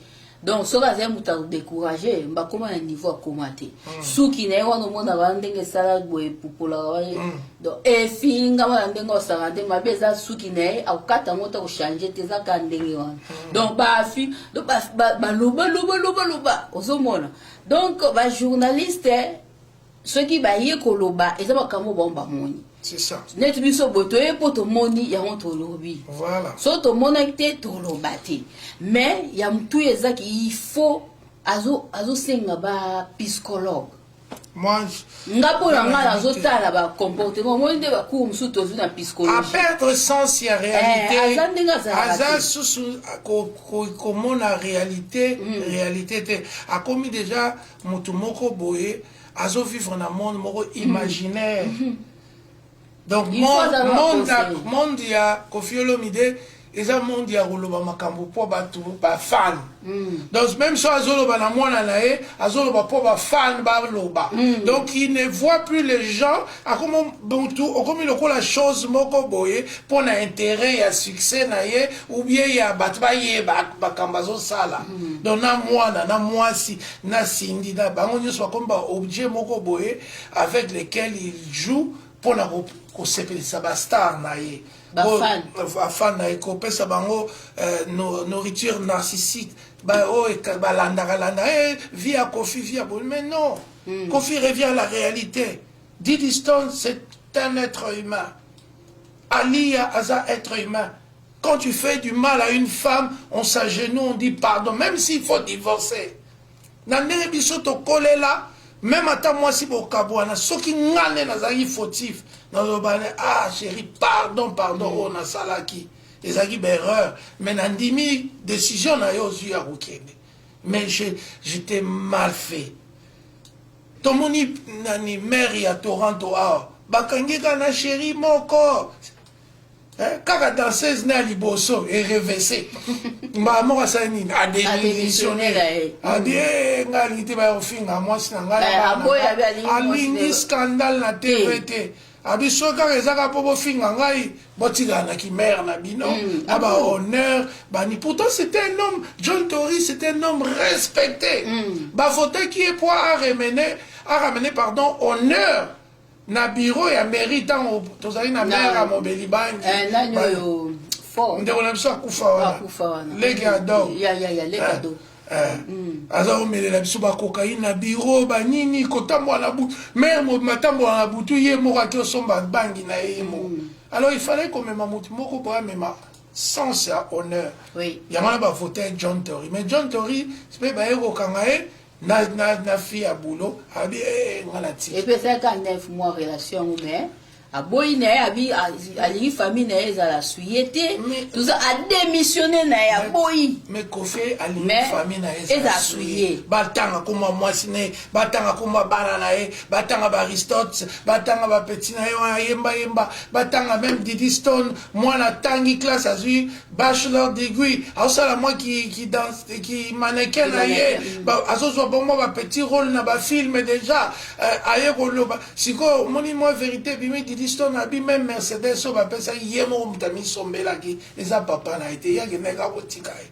[SPEAKER 1] Donc soki azali moto akodécourage, bakóma na niveau akóma te. Suki na ye wana, omonaka wana ndenge esala boye, epupolaka wana. Donc efingama na ndenge osaka nde mabe eza suki na ye, akokata yango te, akochange te, eza kaka ndenge wana. Donc bafi, donc baloba loba loba loba, ozomona. Donc bajournaliste, soki baye koloba, eza makambo bango bamoni.
[SPEAKER 2] C'est ça.
[SPEAKER 1] Neti biso boye, toye mpo tomoni yango, tolobi.
[SPEAKER 2] Voilà.
[SPEAKER 1] So tomonaki te, toloba te. Mais ya motu ezaki, il faut azosenga ba psychologue.
[SPEAKER 2] Moi,
[SPEAKER 1] nga mpo na nga, nazotala bacomportement, omoni nde bacours mosusu tozwi na psychologie.
[SPEAKER 2] Aperdre sens ya réalité.
[SPEAKER 1] Aza ndenge azalaka.
[SPEAKER 2] Aza susu komona réalité te. Akomi déjà motu moko boye, azovivre na monde moko imaginaire. Donc monde ya Kofi Olomide eza monde ya koloba makambo mpo bato bafan. Donc même so azoloba na mwana na ye, azoloba mpo bafan baloba. Donc il ne voit plus les gens. Akomi butu, okomi lokola chose moko boye mpo na intérêt ya succès na ye ou bien ya bato bayeba makambo azosala. Donc na mwana, na mwasi, na Cindy, na bango nyonso bakomi baobjet moko boye avec lesquels il joue mpona kosepelisa bastar na ye, bafan na ye, kopesa bango nourriture narcissique oyo balandaka landa vie ya Kofi, vie ya boye. Mais non. Kofi revient à la réalité. Didi Stone, c'est un être humain. Alia aza être humain. Quand tu fais du mal à une femme, on s'agenouille, on dit pardon, même s'il faut divorcer. Na ndenge biso tokolela, même ata mwasi bokabwana, soki nga nde nazalaki fautif, nazoloba ne: "Ah chéri, pardon, pardon, oyo nasalaki ezalaki baerreur, mais nandimi décision na yo ozwi ya kokende, mais j'étais mal fait." Tomoni nani, maire ya Toronto awa, bakangi kaka na chéri moko, kaka danseuse ne ya liboso erevese, mbala moko asali nini? Adémissionne. Abi ngai alingi te baya kofinga mwasi na ngai, alingi scandale na TV te. Abi soki kaka eza kaka mpo bofinga ngai, botikala na kimere na bino na bahonneur bani. Pourtant c'était un homme, John Tory, c'était un homme respecté. Bavotaki ye po aramener, pardon, honneur na bureau ya mairie. Ntango tozali na maire ya Mobeli Bangi, ndeko na biso akufa wana, leki Ado, aza komelela biso bakokaine na bureau, banini, kotambola na butu, maire matambola na butu, ye moko ake osomba bangi na ye, ye moko. Alors il fallait komema motu moko boye amema sens ya honneur. Yango wana bavote John Tory. Mais John Tory mpe baye kokanga ye na fille ya boulot. Abi nga na tika.
[SPEAKER 1] Epesaka 9 mois relation yango, mais aboyi na ye, abi alingi famille na ye ezala suye te, toza adémissionne na ye, aboyi.
[SPEAKER 2] Mais Kofi alingi famille na ye
[SPEAKER 1] ezala suye.
[SPEAKER 2] Batanga komwa mwasi na ye, batanga komwa bana na ye, batanga baAristote, batanga bapeti na ye wana yembayemba, batanga même Didi Stone, mwana atangi classe, azwi bachelor degree, aosala mwa ki mannequin na ye, azozwa bongo bapetit rôle na bafilm déjà. Aye koloba sikoyo, omoni mwa vérité ebimi. Didi Stone abi même Mercedes oyo bapesaki ye moko, moto amisombelaki, eza papa na ye te, ye akendaki kaka kotika ye.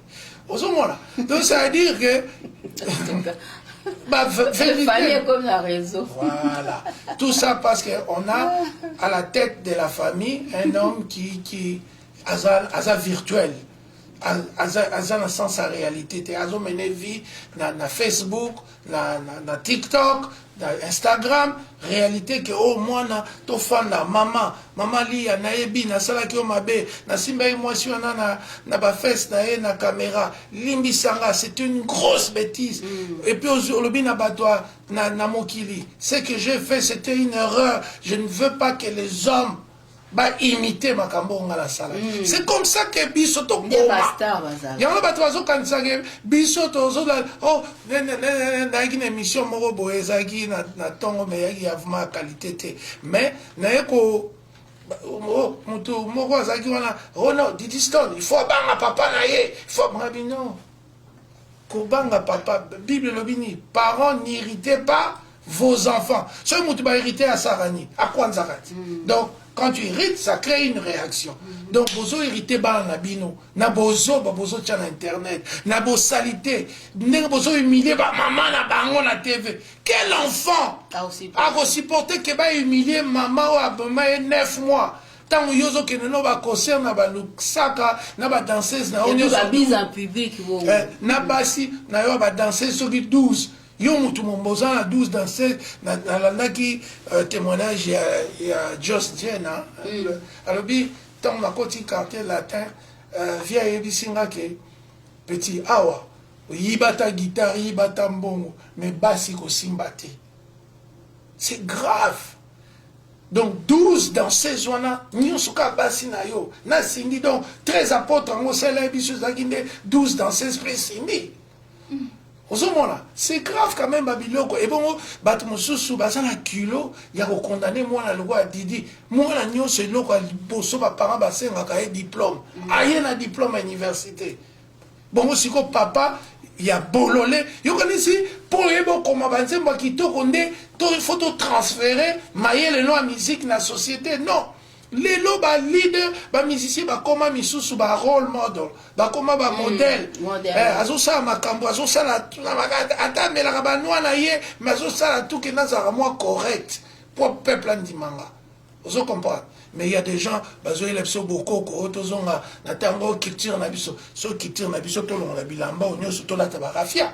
[SPEAKER 2] Ozomona, donc ça veut dire que
[SPEAKER 1] bah, vérité. Comme la réseau.
[SPEAKER 2] Voilà. Tout ça parce qu'on a à la tête de la famille un homme qui aza virtuel. Aza na sens ya réalité te. Azomene vie na Facebook, na TikTok, na Instagram. Réalité ke oyo mwana tofanda, mama, mama Lia, nayebi nasalaki yo mabe, nasimbaki mwasi wana na bafese na ye na caméra, limbisanga, c'est une grosse bêtise. Et puis olobi na bato na mokili: "Ce que j'ai fait, c'était une erreur, je ne veux pas que les hommes baimite makambo oyo nga nasalaki." C'est comme ça que biso tokoma. Yango bato bazokanisaka biso tozola. Oh, nayaki na émission moko boye, ezalaki na ntongo, mais eyaki ya vraiment ya qualité te, mais naye ko Oh, moto moko azalaki wana, oh non, Didi Stone, il faut abanga papa na ye, il faut abanga bino. Kobanga papa, Bible elobi nini? Parents, n'irritez pas vos enfants. Soki moto bahérité asala nini? Akwanzaka ti. Donc quand tu irrites, ça crée une réaction. Donc bozo irrité bana na bino na bozoba bozotya na internet, na bosali te, ndenge bozo humilie bamama na bango na TV. Quel enfant akosupporte ke bahumilie mama oyo aboma ye 9 mois, ntango yo ozokende no baconcert na balusaka na badanseuse na yo nyonso na basi na yo ya badanseuse soki 12, yo motu mombo oza na 12 danseuse? Nalandaki témoignage ya Jos Jena, alobi ntango nakoti Quartier Latin, vie ayebisi nga ke petit awa oyibata guitare, yibata mbongo, mais basi kosimba te. C'est grave. Donc 12 danseuses wana nyonso kaka basi na yo na Cindy. Donc 13 apôtre yango osala ye biso ezalaki nde 12 danseuses mpe Cindy. Ozomona, c'est grave quand même. Babiloko ebongo, bato mosusu baza na kilo ya kokondane mwana lokola Didi. Mwana nyonso, eloko ya liboso baparent basengaka ye diplôme. Aye na diplôme ya université. Bongo siko papa ya bolole, yokanisi mpo oyeba okoma banzembo ya kitoko nde faut totransfere mayele no ya musique na société? Non. Lelo baleader, bamusicien bakoma misusu barole model, bakoma bamodèle. Eh, azosala makambo, azosala ata amelaka banwa na ye, mais azosala tuke nazalaka mwa correct po peuple andimanga. Ozo comprendre? Mais il y a des gens bazoyela biso bokoko oyo tozonga na ntango culture na biso. So culture na biso, tolongola bilamba oyo nyonso, tolata barafia,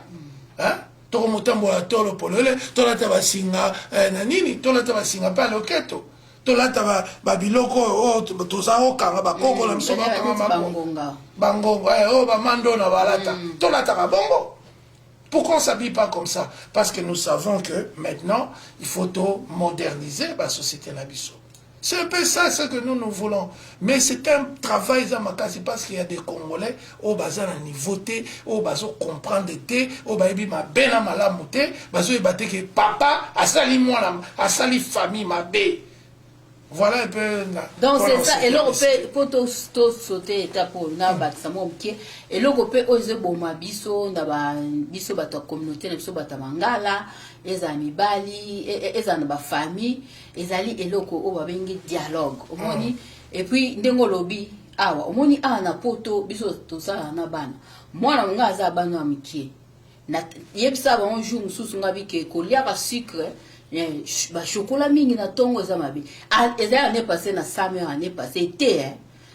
[SPEAKER 2] tokomotambola tolo polele, tolata basinga na nini, tolata basinga mpe aloketo, tolata babiloko oyo toza kokanga bakoko na biso, bakanga bangonga oyo bamando na balata, tolataka bongo. Pourquoi on ne s'habille pas comme ça? Parce que nous savons que maintenant, il faut tout moderniser la société na biso. C'est un peu ça ce que nous nous voulons. Mais c'est un travail ya makasi parce qu'il y a des Congolais oyo baza na niveau te, oyo bazo comprendre te, oyo bayebi mabe na malamu te, bazo yeba te que papa asali mwana, asali famille mabe. Voilà un peu.
[SPEAKER 1] Donc c'est ça. Eloko mpe mpo tosaute étape oyo na bakisa mwa moke, eloko mpe oyo ezoboma biso na biso bato ya communauté na biso, bato ya mangala, ezala mibali, ezala na bafamille, ezali eloko oyo babengi dialogue. Omoni, et puis ndenge olobi awa, omoni awa na Poto biso tosalaka na bana. Mwana monga aza bana ya mike, yebisa bango jour mosusu nga bike koliaka sucre, bachocolat mingi na ntongo eza mabe. Ezali année passé na summer, année passé te.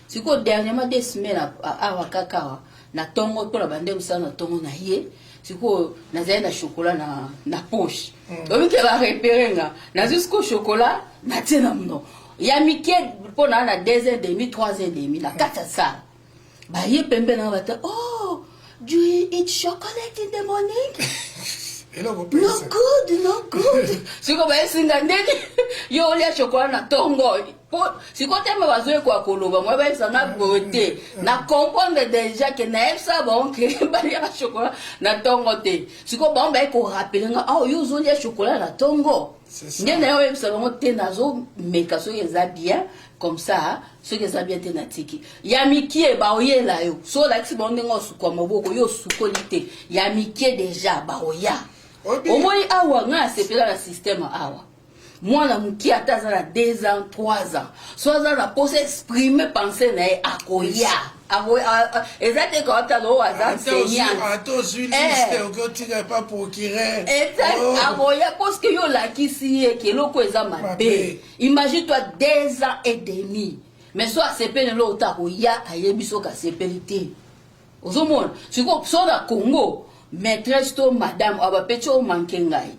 [SPEAKER 1] Sikoyo dernièrement, 2 semaines awa kaka awa na ntongo, mpona bande mosala na ntongo na ye, sikoyo nazali na chocolat na poche. Oyebi ke barepere nga, nazwi sikoyo chocolat, natie na monoko ya mike mpo na 2 heures demi, 3 heures demi na kati ya salle. Baye pembe na bata: "Oh, do you eat chocolate in the morning?
[SPEAKER 2] Eloko
[SPEAKER 1] No good, no good." Sikoyo bayesinga ndenge yo olia chocolat na ntongo. Po sikoyo teme bazoyekola koloba, moye bayebisanga boye te, na comprendre déjà ke nayebisa bango ke baliaka chocolat na ntongo te. Sikoyo bango baye korappeler nga: "Oh, yo ozolia chocolat na ntongo."
[SPEAKER 2] C'est ça.
[SPEAKER 1] Nde na ye oyebisa bango te, nazomeka soki eza bien comme ça, soki eza bien te, natiki. Ya mikie baoyela yo, so olakisi bango ndenge osukwa maboko, yo osukoli te, ya mikie déjà baoya. Omoni awa ngai asepela na système awa. Mwana mokie ata aza na 2 ans, 3 ans, so aza na posa exprime pensée na ye, akoya. Eza te kawatala oyo aza enseignant.
[SPEAKER 2] Ata ozwi liste, oki otika epa procureur.
[SPEAKER 1] Akoya parce que yo olakisi ye ke eloko eza mabe.
[SPEAKER 2] Mabe.
[SPEAKER 1] Imagine toi, 2 ans et demi, mais so asepeli eloko te, akoya, ayebi soki asepeli te. Ozomona sikoyo, so na Congo, maîtresse to madame abapeti oyo manke ngai,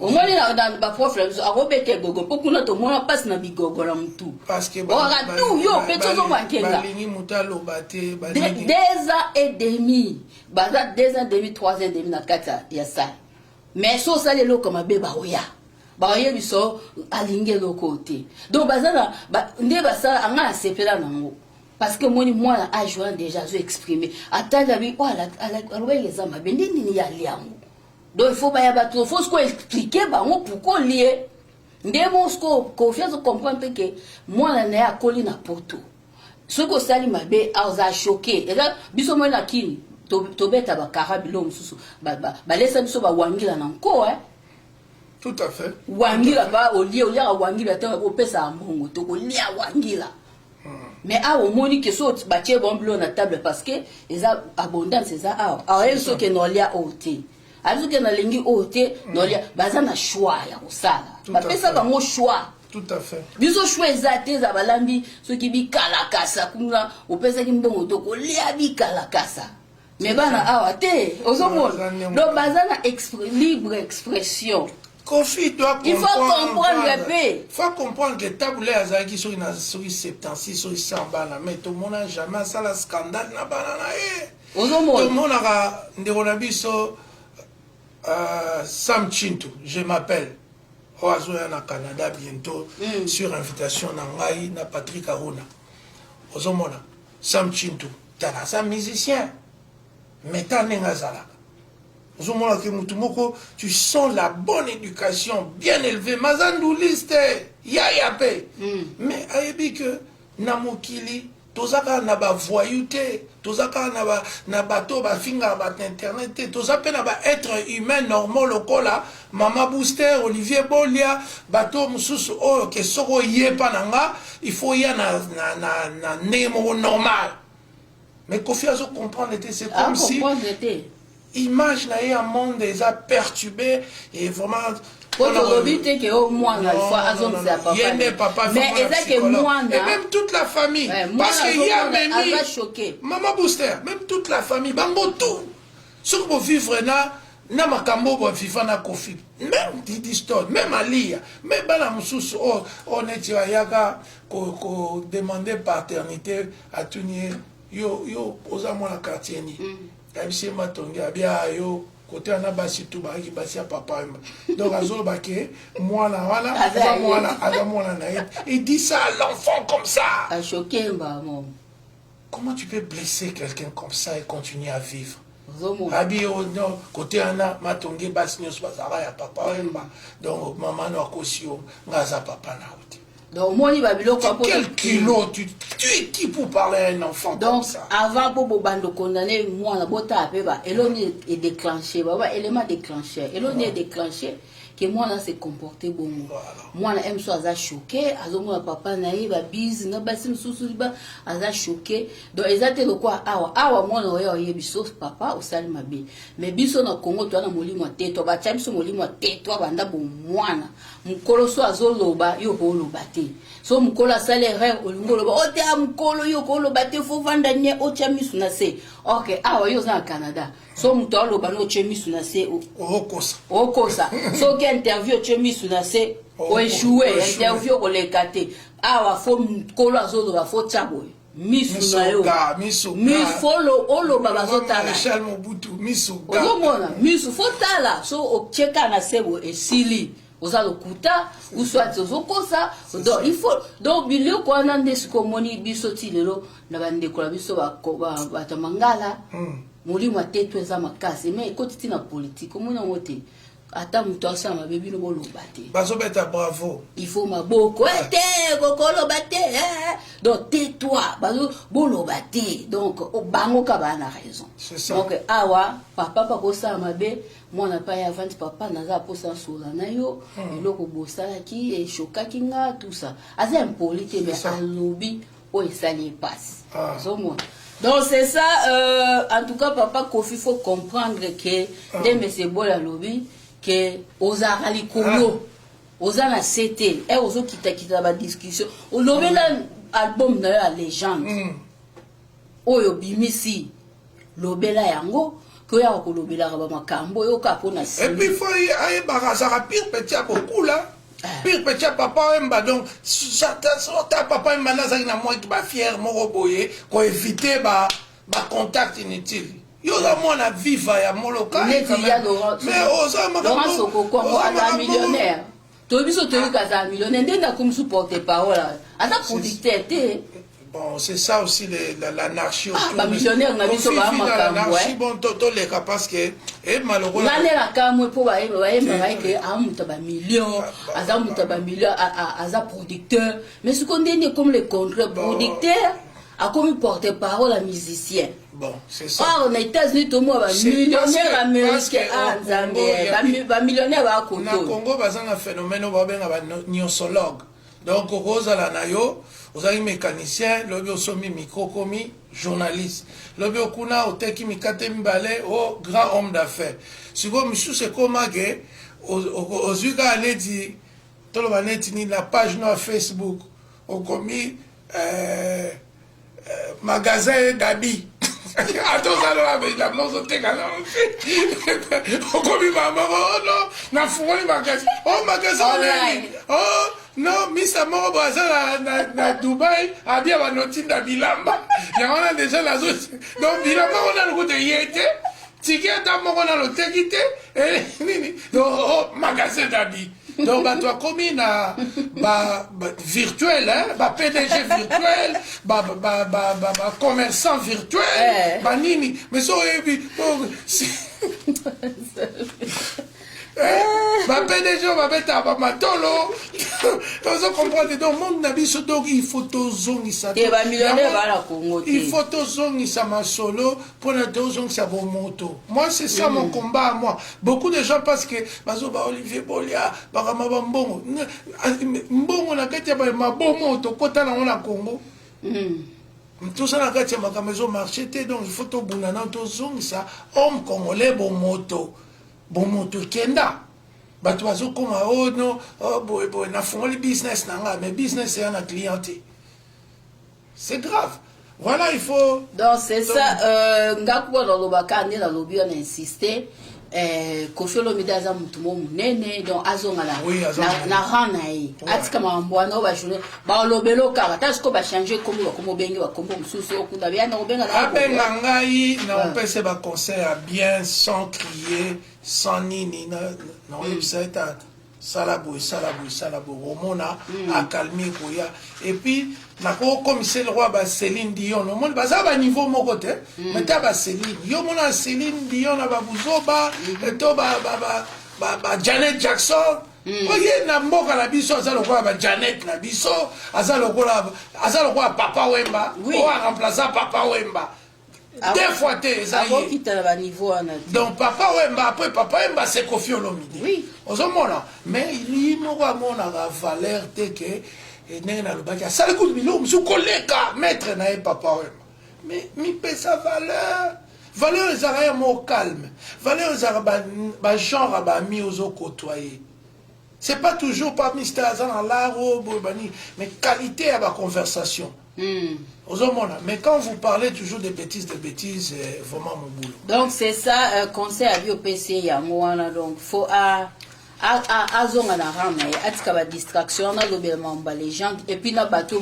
[SPEAKER 1] omoni na baprof na biso akobeta egogo mpo kuna tomona mpasi na bigogo na motu.
[SPEAKER 2] Parce que
[SPEAKER 1] Okaka tu yo peti ozomanke nga.
[SPEAKER 2] Balingi moto aloba te. Balingi
[SPEAKER 1] 2 ans et demi, baza 2 ans et demi, 3 ans et demi na kati ya salle, mais so osali eloko mabe, baoya, baoyebi so alingi eloko te. Donc baza na nde basala anga, nasepela nango parce que omoni mwana age wana déjà azo exprime, atali abi oyo alobaki eza mabe, nde nini ya ali yango. Donc il faut baya bato, faut siko expliquer bango pourquoi olie. Nde mosco Kofi azocomprendre te ke mwana na ye akoli na poto. Soki osali mabe, aza choqué. Eza biso moi na kini tobeta bakara biloko mosusu, balesa biso bawangila na nko, eh?
[SPEAKER 2] Tout à fait.
[SPEAKER 1] Wangila ba olie, oliaka wangila te, opesaka mbongo tokolia wangila. Mais awa omoni ke so batie bon bilo na table, parce que eza abondance, eza awa. Awa soki nolia oyo te, ayebi soki nalingi oyo te, nolia. Baza na choix ya kosala, bapesa bango choix.
[SPEAKER 2] Tout à fait.
[SPEAKER 1] Biso choix eza te. Eza balambi soki bikalakasa kuna, opesaki mbongo to kolia bikalakasa. Mais bana awa te, ozomona, donc baza na libre expression.
[SPEAKER 2] Kofi doit
[SPEAKER 1] Il faut comprendre mpe.
[SPEAKER 2] Faut comprendre que Tabu Ley azalaki soki na soki 76, soki 100 bana, mais tomona jamais asala scandale na bana na ye.
[SPEAKER 1] Ozomona.
[SPEAKER 2] Tomonaka ndeko na biso Sam Chintu, je m'appelle, oyo azoya na Canada bientôt sur invitation na ngai na Patrick Aruna. Ozomona Sam Chintu, tala, aza musicien, mais ta ndenge azalaka, ozomona ke mutu moko, tu sens la bonne éducation, bien élevé, maza nduliste yaya mpe mais ayebi ke na mokili toza kaka na bavoyou te, toza kaka na bato oyo bafingaka bato na internet te, toza mpe na baêtre humain normaux lokola Mama Booster, Olivier Bolia, bato mosusu oyo ke soki oyepa na nga, il faut ya na ndenge moko normal. Mais Kofi azo comprendre te. C'est comme si image na ye ya monde eza perturbé et vraiment.
[SPEAKER 1] Po tolobi te ke o mwana il faut azongisa papa.
[SPEAKER 2] Ye nde papa.
[SPEAKER 1] Mais eza ke mwana
[SPEAKER 2] et même toute la famille, parce que ye amemi Mama Booster, même toute la famille, bango tout, soki bovivre na makambo oyo baviva na Kofi, même Didi Stone, même Alia, même bana mosusu oyo neti ayaka kodemander paternité, atuni ye: Yo oza mwana quartier nini? Ayebisi ye Matonge. Abia yo kote wana, basi tu bayaki basi ya Papa Wemba. Donc azoloba ke mwana wana aza mwana na ye. Il dit ça à l'enfant comme ça.
[SPEAKER 1] Achoqué mbamo.
[SPEAKER 2] Comment tu peux blesser quelqu'un comme ça et continuer à vivre? Abi yo no kote wana Matonge, basi nyonso bazalaka ya Papa Wemba. Donc mama no akosi yo, nga aza papa na yo te.
[SPEAKER 1] Donc omoni babiloko.
[SPEAKER 2] Quel culot! Tu es qui pour parler à un enfant
[SPEAKER 1] donc,
[SPEAKER 2] comme ça?
[SPEAKER 1] Avant po bobanda okondane mwana, botala mpe ba eloni edéclenché, baba élément déclencheur, eloni edéclenché ke mwana se comporte bongo. Mwana ye mosusu aza choqué, azomona papa na ye babise na basi mosusu, aza choqué. Donc eza te lokwa awa. Awa mwana oyo oyebi so papa osali mabe. Mais biso na Congo toza na molimo ya tetwa, batya biso molimo ya tetwa banda bomwana. Mokolo so azoloba, yo kooloba te. So mokolo asali erreur, olingi oloba o te, a mokolo yo kooloba te, faut vanda nye, otya misu na se. Ok, awa yo oza na Canada, so moto aloba na otye misu na se.
[SPEAKER 2] Okosa.
[SPEAKER 1] Okosa. Soki interview, otye misu na se, oéchoué interview, okoleka te. Awa faut mokolo azoloba, faut tya boye misu na yo, faut oloba, bazotala. Ozomona misu, faut tala. So otie kaka na se boye, esili, oza lokuta ou soit ozokosa. Donc il faut, donc biloko wana nde sikoyo omoni biso ti lelo na bandeko na biso bato ya mangala, molimo ateto eza makasi. Mais ekoti ti na politike, omoni yango te. Ata moto asala mabe, bino boloba te.
[SPEAKER 2] Bazobeta bravo.
[SPEAKER 1] Il faut maboko te, kokoloba te. Donc tais-toi, boloba te. Donc bango ka baa na raison. Donc awa papa bakosala mabe, mwana pa ye avandi: "Papa, naza mposa nsola na yo, eloko bosalaki eshokaki nga." Tout ça, aza impoli te, mais alobi oyo esali epasi, ozomona. Donc c'est ça. En tout cas, papa Kofi, faut comprendre que nde mese Bola alobi ke ozalaka likolo, oza na se te. E ozokitakita na badiscussion, olobela album na yo ya légende oyo obimisi, lobela yango ke oyaka kolobelaka bamakambo oyo kaka mpona.
[SPEAKER 2] Et puis faut ayebaka azalaka pire petit ya bokula, pire petit ya Papa Wemba. Donc ta Papa Wemba nde azalaki na mwaki bafiere moko boye koéviter bacontact inutile. Yo oza mwana viva ya Moloka.
[SPEAKER 1] Mais
[SPEAKER 2] oza
[SPEAKER 1] Laurent Sokoko aza millionnaire. Toyebi biso, toyebi aza millionnaire. Nde nakomi su porte parole, aza producteur te.
[SPEAKER 2] Bon, c'est ça aussi l'anarchie.
[SPEAKER 1] Ah, bamillionnaire na biso baa makambo.
[SPEAKER 2] Bon, toleka parce que
[SPEAKER 1] maloko nga nde nakamwe mpo bayembaka eke aza moto ya bamillion, aza moto ya bamillion, aza producteur, mais sikoyo ndenge comme le contraire, producteur akomi porte parole ya musicien.
[SPEAKER 2] Bon, c'est ça.
[SPEAKER 1] Or na États-Unis tomona bamillionnaire américain, ah Nzambe, bamillionnaire bakoto.
[SPEAKER 2] Na Congo baza na phénomène oyo babenga banyonsologue. Donc okozala na yo, ozalaki mécanicien, lobi osombi micro, okomi journaliste, lobi okuna oteki mikate mibale, o grand homme d'affaires. Sikoyo misusu ekomake ozwi kaka neti, toloba neti nini, na page no ya Facebook okomi magasin d'habits, ata ozala bilamba ozoteka nango te, okomi mama moko no nafungoli magasin o magasin oneni o no misa moko bo aza na Dubai abia banotinda bilamba yango wana déjà nazo. Donc bilamba ngo nanu kuta ye te, tike ata moko nano oteki te nini. Donc oh, magasin d'habits. Donc bato akomi na ba, ba virtuel, hein? Ba PDG virtuel, ba, ba, ba, ba, ba commerçant virtuel, banini. Mais so oyebi ba PDG oyo babetaka bamatolo, ozo comprendre. Donc monde na biso, donc il faut tozongisa, il faut tozongisa masolo mpona tozongisa bomoto. Moi, c'est ça mon combat à moi. Beaucoup de gens, parce que bazoba Olivier Bolia bakama bambongo, mbongo na kati ya mabomo tokota nango na Congo, toza na kati ya makambo ezomarche te. Donc il faut tobunda nano, tozongisa homme congolais bomoto. Bomoto ekenda, bato bazokoma o oh, no oh, boye boye, nafungoli business na nga, mais business eya na client te, c'est grave. Voilà, il faut
[SPEAKER 1] Donc c'est ça, nga kuba nalobaka nde nalobi wana, insiste, Koffi Olomide aza motu mo monene, donc azonga na,
[SPEAKER 2] Oui, aza
[SPEAKER 1] na rang na ye, atika makambo wana oyo bajournée balobelo kaka. Ta sikoyo bachange kombo, bakombo obenge bakombo mosusu okunda beya na kobenga na
[SPEAKER 2] Abenga ngai na opesa baconseil ya bien, sans crier, sans nini. Na oyebisa ye: tata, sala boye, sala boye, sala boye, omona akalmi ekoya. Et puis nakokomisa eloko ba Céline Dion, omoni baza baniveau moko te, mais ta ba Céline, yo mona Céline Dion na babuzoba to ba Janet Jackson oye na mboka na biso, aza lokola ba Janet na biso, aza lokola Papa Wemba oyo aremplaça Papa Wemba deux fois te, eza ye.
[SPEAKER 1] Akokita na baniveau wana te.
[SPEAKER 2] Donc Papa Wemba, après Papa Wemba, c'est Koffi Olomide. Ozomona, mais ye moko amonaka valeur te ke ndenge nalobaki, asali kutu biloko mosusu koleka maître na ye Papa Wemba. Mais mipesa valeur, valeur ezalaka ya moko calme, valeur ezalaka bagenre ya bami ozokotoye. C'est pas toujours pas mister aza na laro boye bani, mais qualité ya baconversation. Ozomona, mais quand vous parlez toujours des bêtises, des bêtises, vraiment mon boulot.
[SPEAKER 1] Donc c'est ça, conseil abi opesi ye yango wana. Donc faut azonga na rang na ye, atika badistraction wana, alobela makambo balégende et puis na bato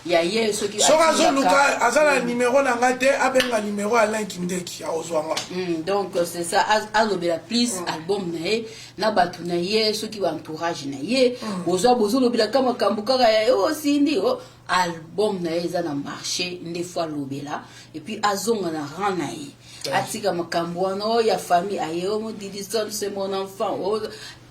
[SPEAKER 1] ya ye soki
[SPEAKER 2] Soki azoluka, aza na numéro na ngai te, abenga numéro Alain Kindeki, akozwa nga.
[SPEAKER 1] Donc c'est ça, alobela plus album na ye na bato na ye, soki baentourage na ye bozwa bozolobelaka makambo kaka ya o Cindy o album na ye eza na marché nde faut alobela. Et puis azonga na rang na ye, atika makambo wana oyo ya famille aye o modidison, c'est mon enfant o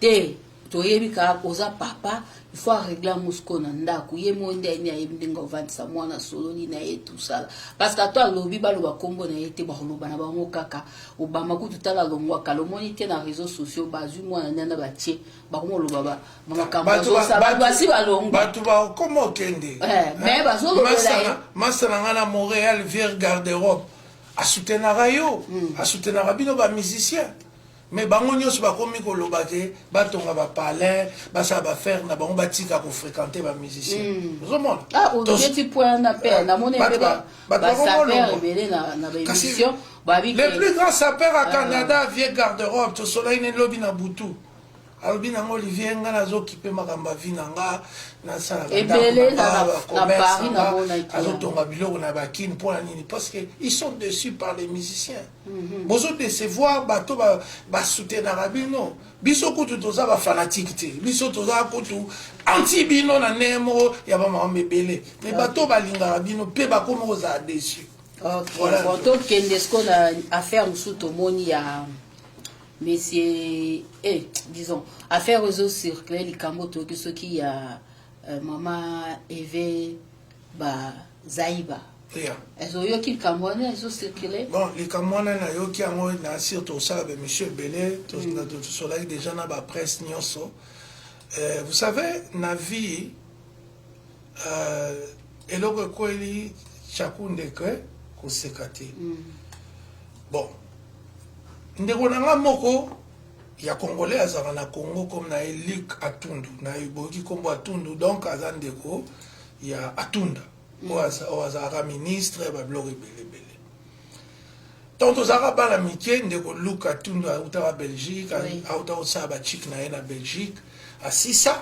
[SPEAKER 1] te. Toyebi kaka oza papa, il faut arégler yango sikoyo na ndako ye mo nde ayini, ayebi ndenge ovandisa mwana, sololi na ye tosala, parce que ato alobi baloba nkombo na ye te, bakoloba na bango kaka. Obama kutu tala alongwaka, lomoni te na réseaux sociaux, bazwi mwana nana batie, bakomoloba makambo azosala, bato basi balongwa.
[SPEAKER 2] Bato bakoma okende.
[SPEAKER 1] Mais bazolobela ye.
[SPEAKER 2] Masa na ngai na Montréal, vieux garde-robe, asoutenaka yo, asoutenaka bino bamusicien, mais bango nyonso bakomi koloba ke batonga bapalin, basala bafere na bango, batika kofréquente bamusicien. Ozomona?
[SPEAKER 1] Obeti point na mpe namoni mpe basapeur ebele na baémission babi.
[SPEAKER 2] Le plus grand sapeur à Canada, vieux garde-robe, tosolaki ne lobi na butu. Alobi nango: "Olivier, nga nazokipe makambo ya vie na nga, nasalaka
[SPEAKER 1] Ebele na Paris namonaki.
[SPEAKER 2] Azotonga biloko na bakini. Mpona nini? Parce que ils sont déçus par les musiciens. Bozodécevoir bato basoutenaka bino. Biso kutu toza bafanatike te, biso toza kutu anti bino na ndenge moko ya bamakambo ebele, mais bato balingaka bino mpe bakomi kozala déçu.
[SPEAKER 1] Ok. Voilà. Bon, tokende siko na affaire mosusu. Tomoni ya monsieur, disons affaire ezocircule, likambo toyoki soki ya mama Eve Bazaiba. Ezoyoki likambo wana ezocircule.
[SPEAKER 2] Bon, likambo wana nayoki yango na sur tosala baémission ebele, tosolaki déjà na bapresse nyonso. Vous savez, na vie, eloko ekweli tyaku ndeke koseka te. Bon, ndeko na nga moko ya Congolais azalaka na Congo, comme na ye Luc Atundu, na boyoki nkombo Atundu, donc aza ndeko ya Atunda oyo azalaka ministre, babiloko ebele ebele. Ntango tozalaka bana mike, ndeko Luc Atundu autaka Belgique, auta kosala bachike na ye na Belgique, asisa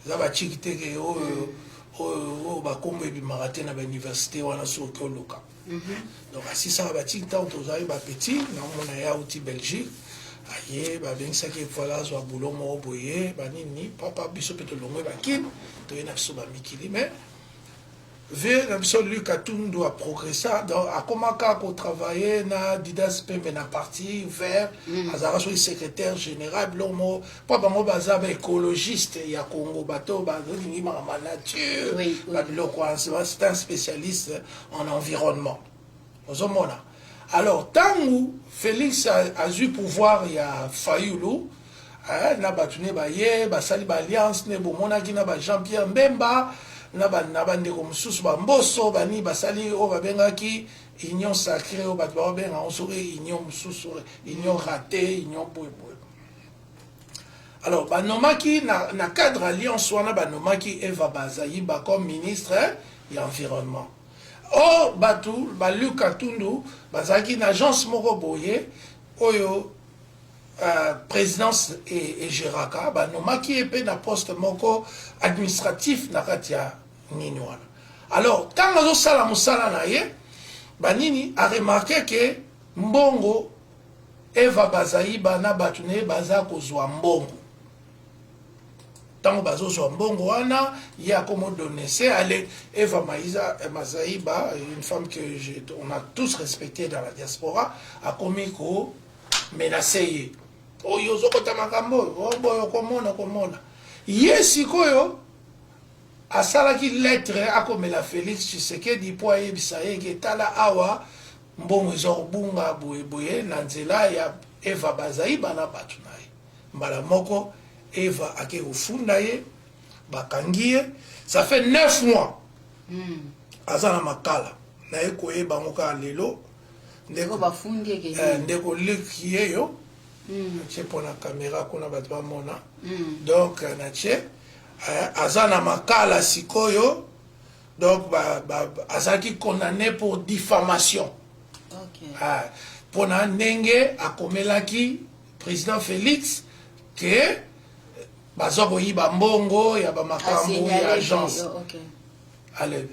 [SPEAKER 2] eza bachike teke oyo bakombo ebimaka te na bauniversité wana soki oluka. Donc asisaka bachike. Ntango tozalaki bapetit, naomona ye auti Belgique, aye, babengisaki, voilà, azwa boulot moko boye, banini papa. Biso mpe tolongwe bakini, toye na biso bamikili, mais vieux na biso Luc Atundu aprogressa. Donc akomaka kotravaille na Didas Pembe na parti vert, azalaka soki secrétaire général, biloko moko, mpo bango baza baécologiste ya Congo, bato balingi makambo ya nature, babiloko wana. C'est un spécialiste en environnement, ozomona. Alors ntango Félix azwi pouvoir ya Fayulu, na bato ne baye basali baalliance ne, bomonaki na ba Jean Pierre Mbemba na bandeko mosusu, bamboso bani, basali oyo babengaki Union sacrée, oyo bato baobenga yango soki union mosusu, union raté, union boyeboye. Alors banomaki na cadre alliance wana, banomaki Eva Bazaiba comme ministre ya environnement. Or bato baLuc Atundu bazalaki na agence moko boye oyo présidence egéraka, banomaki ye mpe na poste moko administratif na kati ya nini wana. Alors ntango azosala mosala na ye, banini, aremarquer ke mbongo, Eva Bazaiba na bato na ye baza kozwa mbongo. Ntango bazozwa mbongo wana, ye akomodonese ale Eva Maiza Mazaiba, une femme que on a tous respecté dans la diaspora, akomi komenacer ye: "Oyo ozokota makambo oyo boyo, komona komona ye." Sikoyo asalaki lettre, akomela Félix Tshisekedi mpo ayebisa ye ke tala awa, mbongo eza kobunga boyeboye na nzela ya Eva Bazaiba na bato na ye. Mbala moko Eva ake kofunda ye, bakangi ye, ça fait 9 mois aza na Makala. Naye koyeba yango kaka lelo.
[SPEAKER 1] Ndeko bafundi
[SPEAKER 2] ndeko Luc yeyo natie mpona caméra kuna bato bamona. Donc natie, aza na Makala sikoyo. Donc azalaki condamné pour diffamation. Mpona ndenge akomelaki président Félix ke baza koyiba mbongo ya bamakambo ya agence. Ale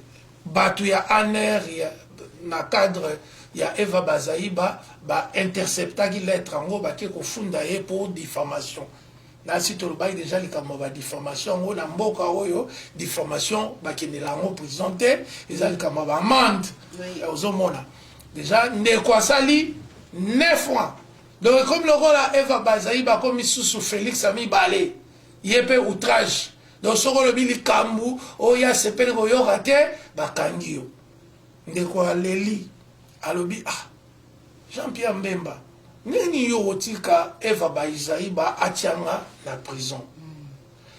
[SPEAKER 2] bato ya ANR ya, na cadre ya Eva Bazaiba, bainterceptaki lettre yango, bake kofunda ye pour diffamation. Nasi tolobaki déjà likambo ya badifamation yango na mboka oyo, diffamation bakendela yango prison te, eza likambo ya baamende. Ozomona déjà ndeko asali 9 mois. Donc ekomi lokola Eva Bazaiba akomi susu Félix ya mibale, ye mpe outrage. Donc soki olobi likambo oyo asepeli koyoka te, bakangi yo. Ndeko aleli, alobi: "Ah, Jean Pierre Mbemba, nini yo kotika Eva Bazaiba atianga na prison?"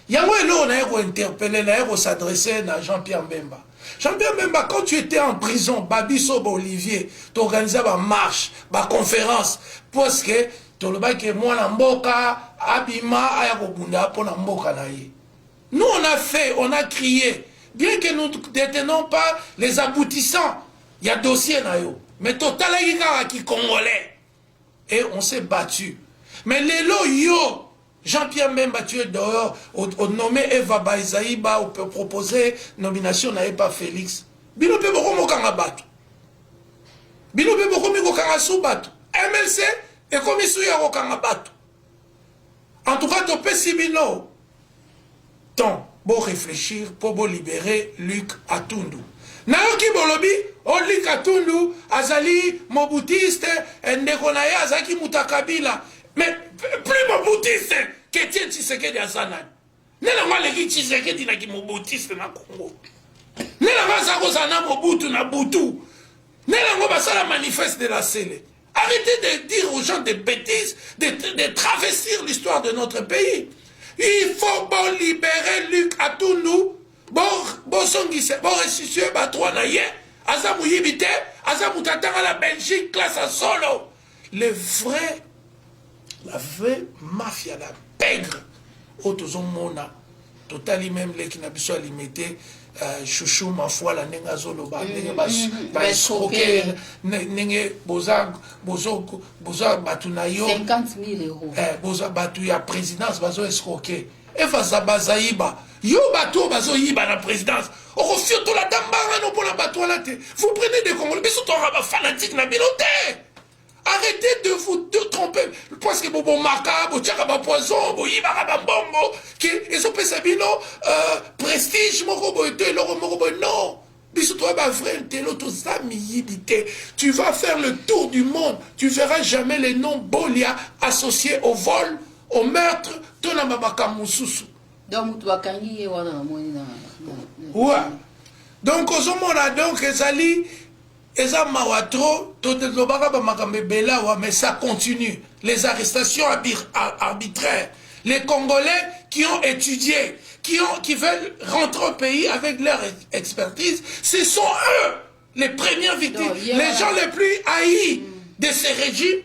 [SPEAKER 2] Yango eloko naye kointerpeller, naye kos'adresser na Jean Pierre Mbemba. Jean Pierre Mbemba, quand tu étais en prison, babiso baolivier toorganiza bamarche, baconférence, parce que tolobaki mwana mboka abima, aya kobunda mpona mboka na ye. Nous, on a fait, on a crié, bien que nous détenons pas les aboutissants ya dossier na yo, mais totalaki kaka ki Congolais et on s'est battu. Mais lelo yo Jean-Pierre Mbemba, tu es dehors, onommé Eva Baizaiba, proposer nomination na ye pa Félix. Bino mpe bokomokanga bato, bino mpe bokomi kokanga su bato. MLC ekomi su ya kokanga bato. En tout cas, topesi bino temps bo réfléchir mpo bolibérer Luc Atundu. Nayoki bolobi o Luc Atundu azali mobutiste, ndeko na ye azalaki moto ya Kabila. Mais plus mobutiste qu'Etienne Tshisekedi aza nani? Nde nango aleki Tshisekedi naki mobutiste na Congo. Nde nango aza kozala na Mobutu na butu. Nde nango basala manifeste de la Sele. Arrêtez de dire aux gens des bêtises, de travestir l'histoire de notre pays. Il faut bon libérer Luc Atundu, bon bosongisa, bon restituer badroit na ye. Aza moyibi te, aza moto atanga la Belgique, classe à solo. Le vrai, la vraie mafia, la pègre, oyo tozomona, totali même leki na biso alimete Chouchou Mafuala, ndenge azoloba, ndenge baescroquer, ndenge boza boza bato na yo
[SPEAKER 1] 50 000 euros.
[SPEAKER 2] Boza bato ya présidence, bazo escroquer Eva Bazayiba. Yo, bato oyo bazoyiba na présidence, okofiotola ta mbangano mpona bato wana te. Vous prenez des Congolais, biso toka bafanatique na bino te. Arrêtez de vous de tromper parce que bobomaka, botiaka bapoison, boyibaka bambongo ke ezopesa bino prestige moko boye to eloko moko boye. Non, biso toya bavrai ntelo, toza miyibi te. Tu vas faire le tour du monde, tu verras jamais les noms Bolia associés au vol, au meurtre to na bamakambo mosusu.
[SPEAKER 1] Donc moto bakangi ye wana, namoni na
[SPEAKER 2] Ouais, donc ozomona, donc ezali, eza mawa trop. Tolobaka bamakambo ebele awa, mais ça continue, les arrestations arbitraires. Les Congolais qui ont étudié, qui veulent rentrer au pays avec leur expertise, ce sont eux les premières victimes,
[SPEAKER 1] Donc,
[SPEAKER 2] les gens les plus haïs de ces régimes.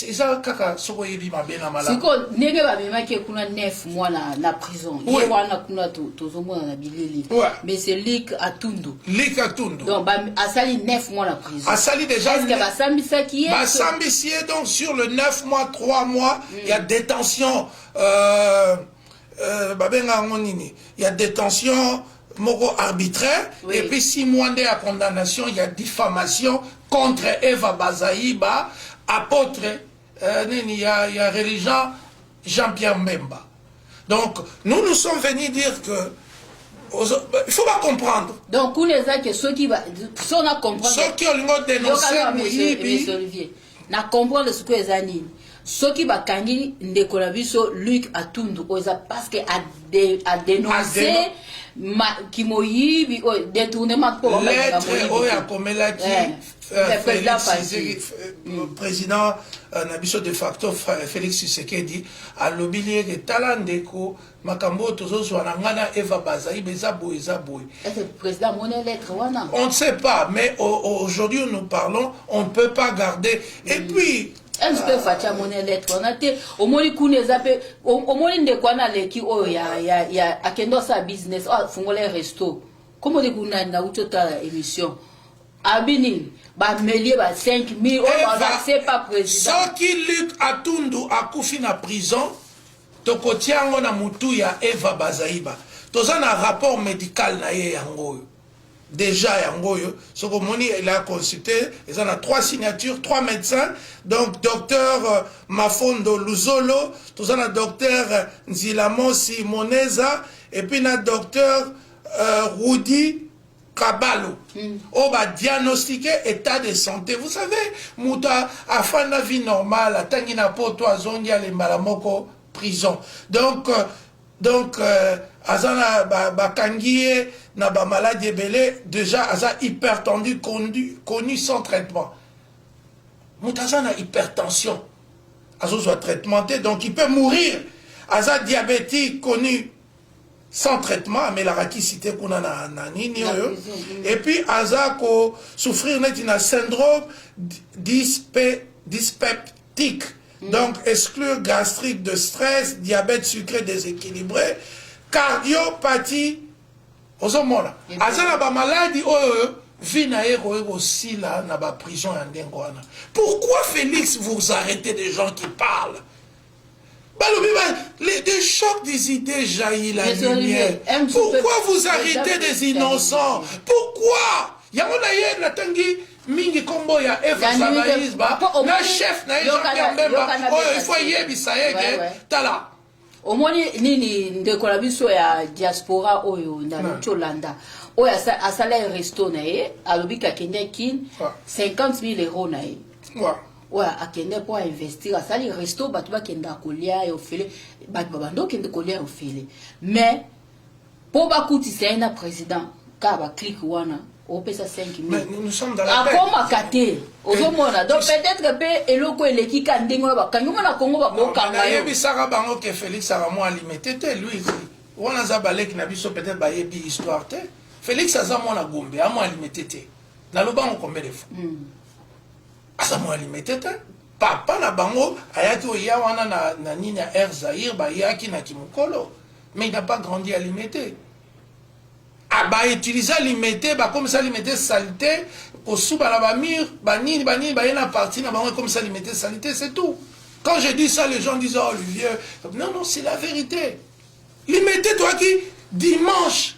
[SPEAKER 2] Eza kaka soki oyebi mabe na malamu.
[SPEAKER 1] Sikoyo, ndenge bamemaki ye kuna 9 mois na prison, ye wana kuna tozomona na bilili. Mais c'est Luc Atundu.
[SPEAKER 2] Luc Atundu.
[SPEAKER 1] Donc asali 9 mois na prison.
[SPEAKER 2] Asali déjà.
[SPEAKER 1] Est-ce que basambisaki ye?
[SPEAKER 2] Basambisi ye. Donc sur le 9 mois, 3 mois il y a détention, babenga yango nini, il y a détention moko arbitraire. Et puis 6 mois nde ya condamnation, il y a diffamation contre Eva Bazaïba, apôtre nini ya religion Jean-Pierre Mbemba. Donc nous, nous sommes venus dire que il faut pas comprendre.
[SPEAKER 1] Donc kuna eza ke soki so na comprendre
[SPEAKER 2] Soki olingi odénoncer moyibi.
[SPEAKER 1] Monsieur Olivier, na comprendre sikoyo eza nini. Soki bakangi ndeko na biso Luc Atundu, oyo eza parce que adénonce kimoyibi oyo, détournement, mpo
[SPEAKER 2] Lettre oyo akomelaki
[SPEAKER 1] président.
[SPEAKER 2] Président na biso de facto, Félix Tshisekedi, alobili eke: tala ndeko, makambo oyo tozozwa na ngai na Eva Bazaiba eza boye, eza boye.
[SPEAKER 1] Président amoni lettre wana?
[SPEAKER 2] On ne sait pas, mais aujourd'hui où nous parlons, on ne peut pas garder et puis
[SPEAKER 1] Est-ce que Fatshi amoni lettre wana te? Omoni kuna eza mpe, omoni ndeko wana aleki oyo ya akende osala business oyo, afungola resto komoni kuna. Nauti otala émission, abi nini, bamelie ba 5000 oyo baza pas président.
[SPEAKER 2] Soki Luc Atundu akufi na prison, tokotia yango na mutu ya Eva Bazaiba. Toza na rapport médical na ye, yango oyo déjà, yango oyo. Soki omoni, il a consulté, eza na trois signatures, trois médecins. Donc docteur Mafondo Luzolo, toza na docteur Nzilamosi Moneza et puis na docteur Rudi Kabalo, oyo badiagnostiqué état de santé. Vous savez, moto afanda vie normale, atangi na poto, azongi, alembala moko prison. Donc aza na bakangi ye na bamaladi ebele. Déjà aza hypertendu connu sans traitement. Moto aza na hypertension, azozwa traitement te, donc il peut mourir. Aza diabétique connu sans traitement, amelaka kisi te kuna na nini oyo. Et puis aza kosouffrir neti na syndrome dyspeptique, donc exclure gastrique de stress, diabète sucré déséquilibré, cardiopathie. Ozomona, aza na bamaladi oyo vie na ye koki kosila na baprison ya ndenge wana. Pourquoi, Félix, vous arrêtez des gens qui parlent? Balobi ba les des chocs des idées jaillit la
[SPEAKER 1] Monsieur
[SPEAKER 2] lumière.
[SPEAKER 1] Olivier, un petit
[SPEAKER 2] Pourquoi
[SPEAKER 1] peu-
[SPEAKER 2] vous arrêtez des innocents? Pourquoi? Yango na ye natangi mingi kombo ya Eva
[SPEAKER 1] Na nuit de-
[SPEAKER 2] Zabaïsba
[SPEAKER 1] Po-
[SPEAKER 2] na
[SPEAKER 1] omoni-
[SPEAKER 2] chef na ye
[SPEAKER 1] yokana-
[SPEAKER 2] Jean-Pierre Mbemba
[SPEAKER 1] yokana
[SPEAKER 2] oyo
[SPEAKER 1] beta
[SPEAKER 2] il faut
[SPEAKER 1] te.
[SPEAKER 2] yebisa ye
[SPEAKER 1] Ouais,
[SPEAKER 2] ke
[SPEAKER 1] ouais.
[SPEAKER 2] tala.
[SPEAKER 1] Omoni nini, ndeko na biso ya diaspora oyo naluti olanda, oyo asala ye resto na ye, alobi kakende Kin, 50 000 euros na ye oyo akende mpo ainvestir, asali resto, bato bakendaka kolia ya ofele, bato babanda okende kolia ya ofele, mais mpo bakutisa ye na président kaka baclique wana, opesa 5
[SPEAKER 2] Mais nous, nous sommes dans la paix.
[SPEAKER 1] Akomaka te, ozomona. Donc peut-être mpe eloko eleki ka ndenge wana bakangi omona Kongo, bakokanga yo.
[SPEAKER 2] Nayebisaka bango ke Félix aka mwa Limete te. Lui wana aza baleki na biso, peut-être bayebi histoire te. Félix aza mwana Gombe, amwa Limete te. Nalobango combien de fois? Aza mwana Limete te. Papa na bango ayaki oya wana na nini ya Air Zaire, bayaki na kimokolo, mais il n'a pas grandi à Limete. Bautiliser Limete, bakomisa Limete salité, kosuba na bamur, banini banini, baye na parti na bango, ekomisa Limete salité, c'est tout. Quand je dis ça, les gens disent: «Oh, Olivier.» Non, non, c'est la vérité. Limete toyaki dimanche,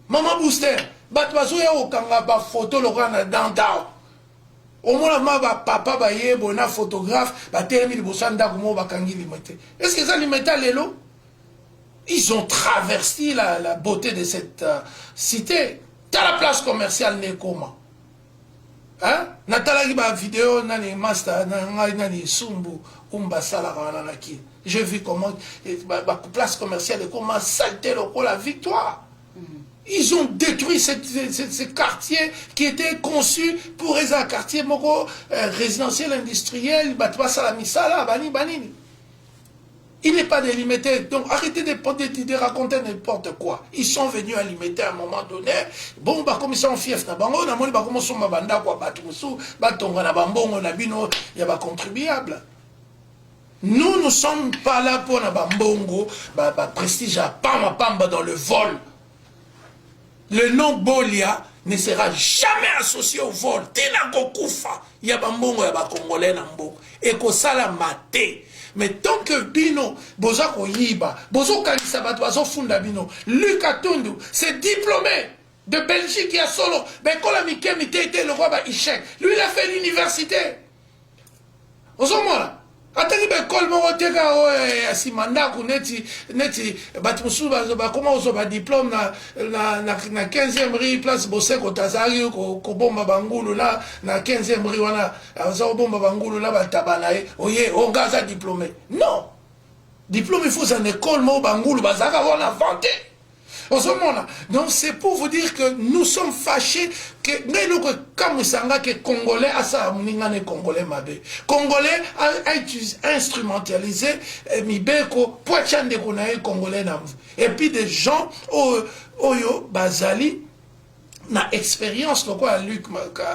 [SPEAKER 2] mama Booster, bato bazoya kokanga bafoto lokola na downtown. Omona ma bapapa baye boye na photographe, batelemi liboso ya ndako moko, bakangi Limete. Est ce que eza Limete ya lelo? Ils ont traversé la beauté de cette cité. Tala place commerciale nekoma, hein? Natalaki bavideo nani, master na ngai nani, Sumbu Umba asalaka wana na Kini. J'ai vu comment ba place commerciale ekoma saleté lokola Victoire. Ils ont détruit ce quartier qui était conçu pour être un quartier moko résidentiel industriel, bato basala misala, bani banini. Il n'est pas de Limete. Donc arrêtez de raconter n'importe quoi. Ils sont venus à Limete à un moment donné. Bon, bah, comme ils sont fiefs na bango, na moni ba comment banda quoi, bato mosusu, batonga na bambongo na bino, ya ba contribuable. Nous ne sommes pas là pour na bambongo, ba prestige à pamba pamba dans le vol. Le nom Bolia ne sera jamais associé au vol. Tina kokufa, ya bambongo ya ba Congolais na mboka. Ekosalama te. Mais tant que bino boza koyiba, bozokanisa bato, bazofunda bino. Luc Atundu, c'est diplômé de Belgique ya solo, baekola mike mite ete lokwa ba échec. Lui, il a fait l'université. Ozomona atangi baekole moko te kaka oyo ya nsima ndako, neti bato mosusu bakoma kozwa badiplôme na 15e rue, place Boseko tazalaki kobomba bangulu na 15e rue wana, aza kobomba bangulu na bataba na ye. Oye onga aza diplômé. Non, diplôme, il faut oza na école moko bangulu bazalaka wana avant te. Ozomona. Donc c'est pour vous dire que nous sommes fâchés, que ngai eloko ekamwisanga ke Congolais asala moninga na Congolais mabe, Congolais instrumentaliser mibeko po atya ndeko na ye Congolais na. Et puis des gens oyo bazali na expérience lokola Luc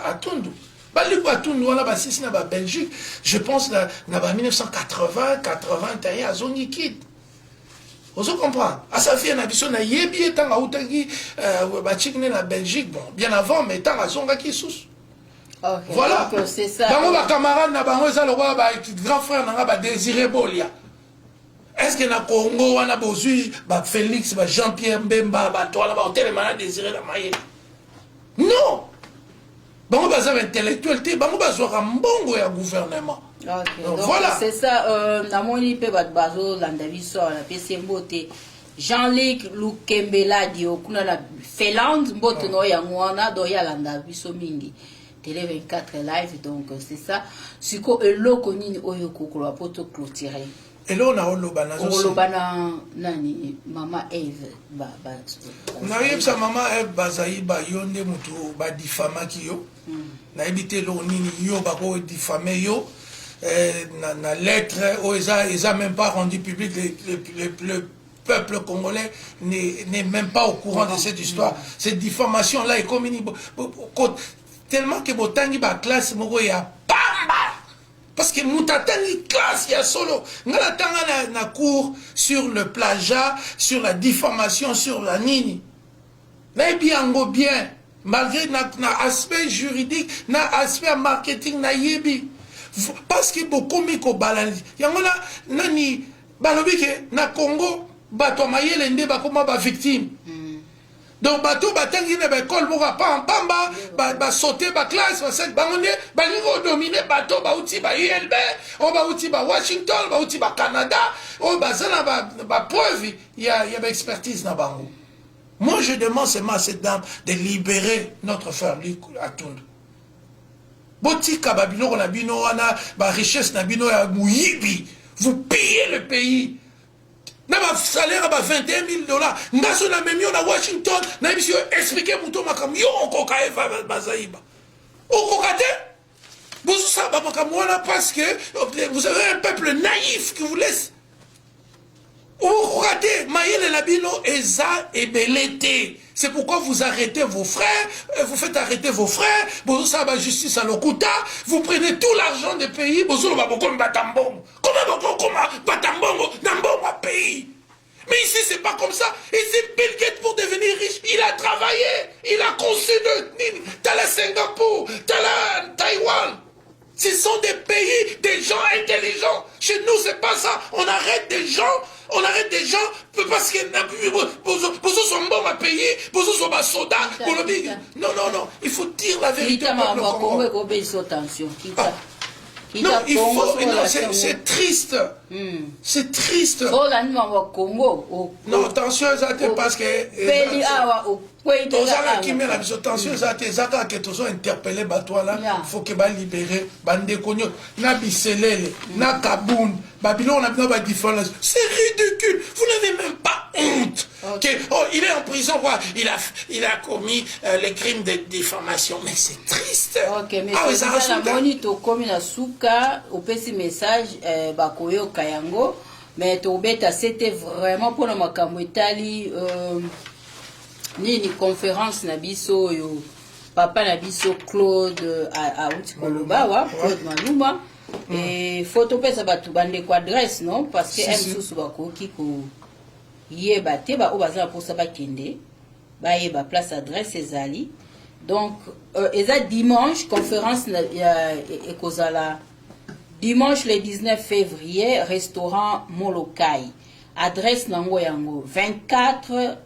[SPEAKER 2] Atundu. Baluc Atundu wana basisi na Babelgique, je pense na ba 1980 81, azongi kite. Ozo comprendre, asafi na biso, nayebi ye ntango autaki bachiki nde na Belgique, bon, bien avant, mais ntango azongaki susu. Voilà.
[SPEAKER 1] Donc, c'est ça.
[SPEAKER 2] Bango bacamarade na bango eza lokola ba grand frère na nga, badésiré Bolia. Est ce que na Congo wana bozwi bafélix, ba Jean Pierre Mbemba, bato wana baotelema na Désiré na mayele? Non, bango baza baintellectuel te, bango bazwaka mbongo ya gouvernement.
[SPEAKER 1] Donc,
[SPEAKER 2] Donc, voilà.
[SPEAKER 1] C'est ça. Namoni mpe bato bazolanda biso awa, napesi ye mbote, Jean-Luc Lukembeladi kuna na Finlande, mbote na oyo yango wana. Donc ye alanda biso mingi Télé 24 live. Donc c'est ça. Siko eloko nini oyo kokoloba mpo toclôturer?
[SPEAKER 2] Eloko na oloba,
[SPEAKER 1] okoloba na nani, mama Eve
[SPEAKER 2] nayebisa mama Eve Bazaiba, yo nde motu badifamaki yo. Nayebi te eloko nini yo bakodifame yo na lettre oyo eza même pas rendu public. Le peuple congolais n'est même pas au courant de cette histoire. Cette diffamation là ekomi nini tellement ke botangi baclasse moko ya pamba, parce que moto atangi classe ya solo, nga natanga na cours sur le plagiat, sur la diffamation, sur la nini, nayebi yango bien, malgré na aspect juridique, na aspect ya marketing nayebi, parce que bokomi kobala yango na nani. Balobi ke na Congo bato ya mayele nde bakoma ba victime. Donc bato batangi na baekole moko ya pamba, basaute baclasse, basali bango nde balingi kodomine bato bauti ba ULB, oyo bauti ba Washington, bauti ba Canada, oyo baza na bapreuve ya baexpertise na bango. Moi, je demande seulement à cette dame de libérer notre frère Luc Atundu. Botika babiloko na bino wana, barichesse na bino ya moyibi. Vous pillez le pays na basalaire ba 21 000 $. Nga so namemi yo na Washington, nayebisi yo, explique moto makambo yo okoka. Eva Bazaiba, okoka te. Bozosala bamakambo wana parce que vous avez un peuple naïf qui vous laisse. Okoka te, mayele na bino eza ebele te. C'est pourquoi vous arrêtez vos frères, vous faites arrêter vos frères, bozosala bajustice à lokuta, vous prenez tout l'argent des pays, bozoloba bokomi batambongo. Comment bokokoma batambongo na mbongo ya pays? Mais ici, c'est pas comme ça. Ici, Bill Gates, pour devenir riche, il a travaillé. Il a conçu de. T'as la Singapour, t'as la Taïwan. Ce sont des pays, des gens intelligents. Chez nous, c'est pas ça. On arrête des gens, on arrête des gens parce que sont bons à payer, sont bas soldats. Non, non, non. Il faut dire la vérité au peuple congolais. Ah. Non, il faut. Non, c'est triste. C'est triste. Non, tension eza te parce que tozala kimia na biso. Tension eza te, eza kaka ke tozo interpeller bato wana. Faut ke balibere bandeko nyonso na Biselele na Kabund. Babiloko na bino badifférence, c'est ridicule. Vous n'avez même pas honte que, oh, il est en prison quoi, il a commis les crimes de diffamation. Mais c'est triste.
[SPEAKER 1] Ok, mais ah, namoni tokomi na suka. Opesi message, bakoyoka yango, mais tobeta c'était vraiment mpona makambo etali nini, conférence na biso oyo papa na biso Claude auti koloba awa, Claude Maluma. E faut topesa bato, bandeko, adresse, non? Parce que mosusu bakoki koyeba te. Baoyo baza na mposa bakende, bayeba place adresse ezali. Donc eza dimanche, conférence ekozala dimanche le 19 février, restaurant Molokai. Adresse nango yango 24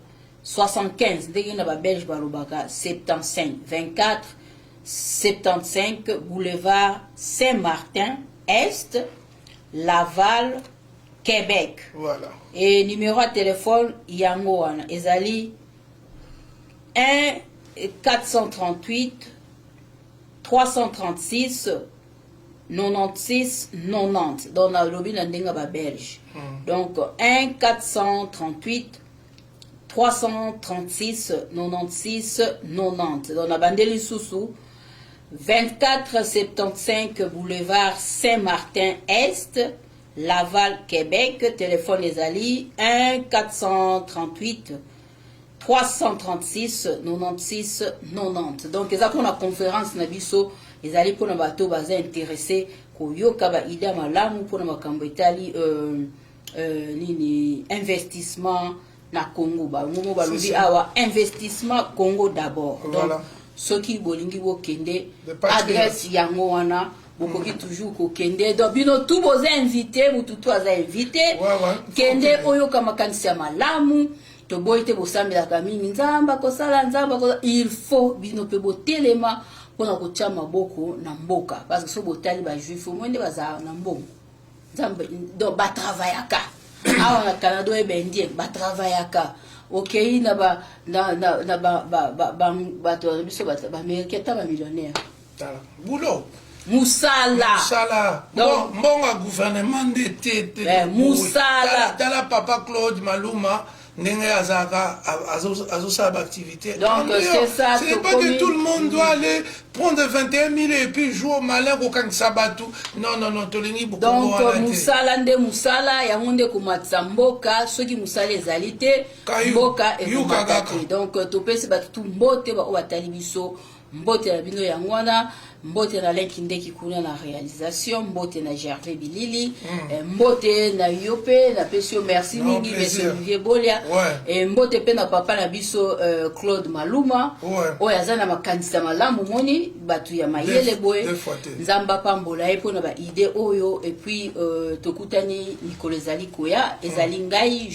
[SPEAKER 1] 75, ndenge na babelge balobaka 75, 24 75 boulevard Saint-Martin Est, Laval, Québec.
[SPEAKER 2] Voilà.
[SPEAKER 1] Et numéro ya téléphone yango wana ezali 1 438 336 96 90. Donc nalobi na ndenge ya babelge. Donc 1 438 336 96 90. Donc na bandeli lisusu: 24 75 boulevard Saint-Martin Est, Laval, Québec. Téléphone ezali 1 438 336 96 90. Donc eza mpona conférence na biso, ezali mpona bato baza intéressé koyoka baidée ya malamu mpona makambo etali nini, investissement na Congo. Bango mo balobi awa investissement Congo d'abord. Donc soki bolingi bokende, adresse yango wana, bokoki toujours kokende. Donc bino tu boza invité, mutu tu aza invité. Kende oyoka makanisi ya malamu. Toboyi te bosambelaka mingi, Nzambe akosala, Nzambe akosala. Il faut bino mpe botelema mpona kotia maboko na mboka, parce que so botali bajuif omoi nde bazala na mbongo, Nzambe. Donc batravaillaka awa na Canada, oyeba indien batravaillaka. Okei na ba na na na ba ba ba bato na biso baaméricain, ata bamillionnaire.
[SPEAKER 2] Boulot.
[SPEAKER 1] Musala.
[SPEAKER 2] Musala, mbongo ya gouvernement nde te te.
[SPEAKER 1] Musala.
[SPEAKER 2] Tala papa Claude Maluma ndenge azalaka, azosala baactivité.
[SPEAKER 1] Donc c'est ça.
[SPEAKER 2] Ce n'est pas que tout le monde doit aller prendre 21 000 et puis jouer au malin, kokangisa bato. Non, non, non, tolingi.
[SPEAKER 1] Donc mosala nde mosala, yango nde komatisa mboka. Soki mosala ezali te, mboka ekomata te. Donc topesi bato tu mbote, baoyo batali biso, mbote na bino yango wana. Mbote na Lenki Ndeki kuna na réalisation, mbote na Gervais Bilili, mbote na yo mpe napesi yo merci
[SPEAKER 2] Non,
[SPEAKER 1] mingi,
[SPEAKER 2] plaisir.
[SPEAKER 1] monsieur Olivier Bolia. Mbote mpe na papa na biso Claude Maluma, oyo aza na makanisa malamu. Moni bato ya mayele boye.
[SPEAKER 2] Deux fois te.
[SPEAKER 1] Nzambe apambola ye mpona ba idées oyo. Et puis tokutani mikolo ezali koya. Ezali ngai.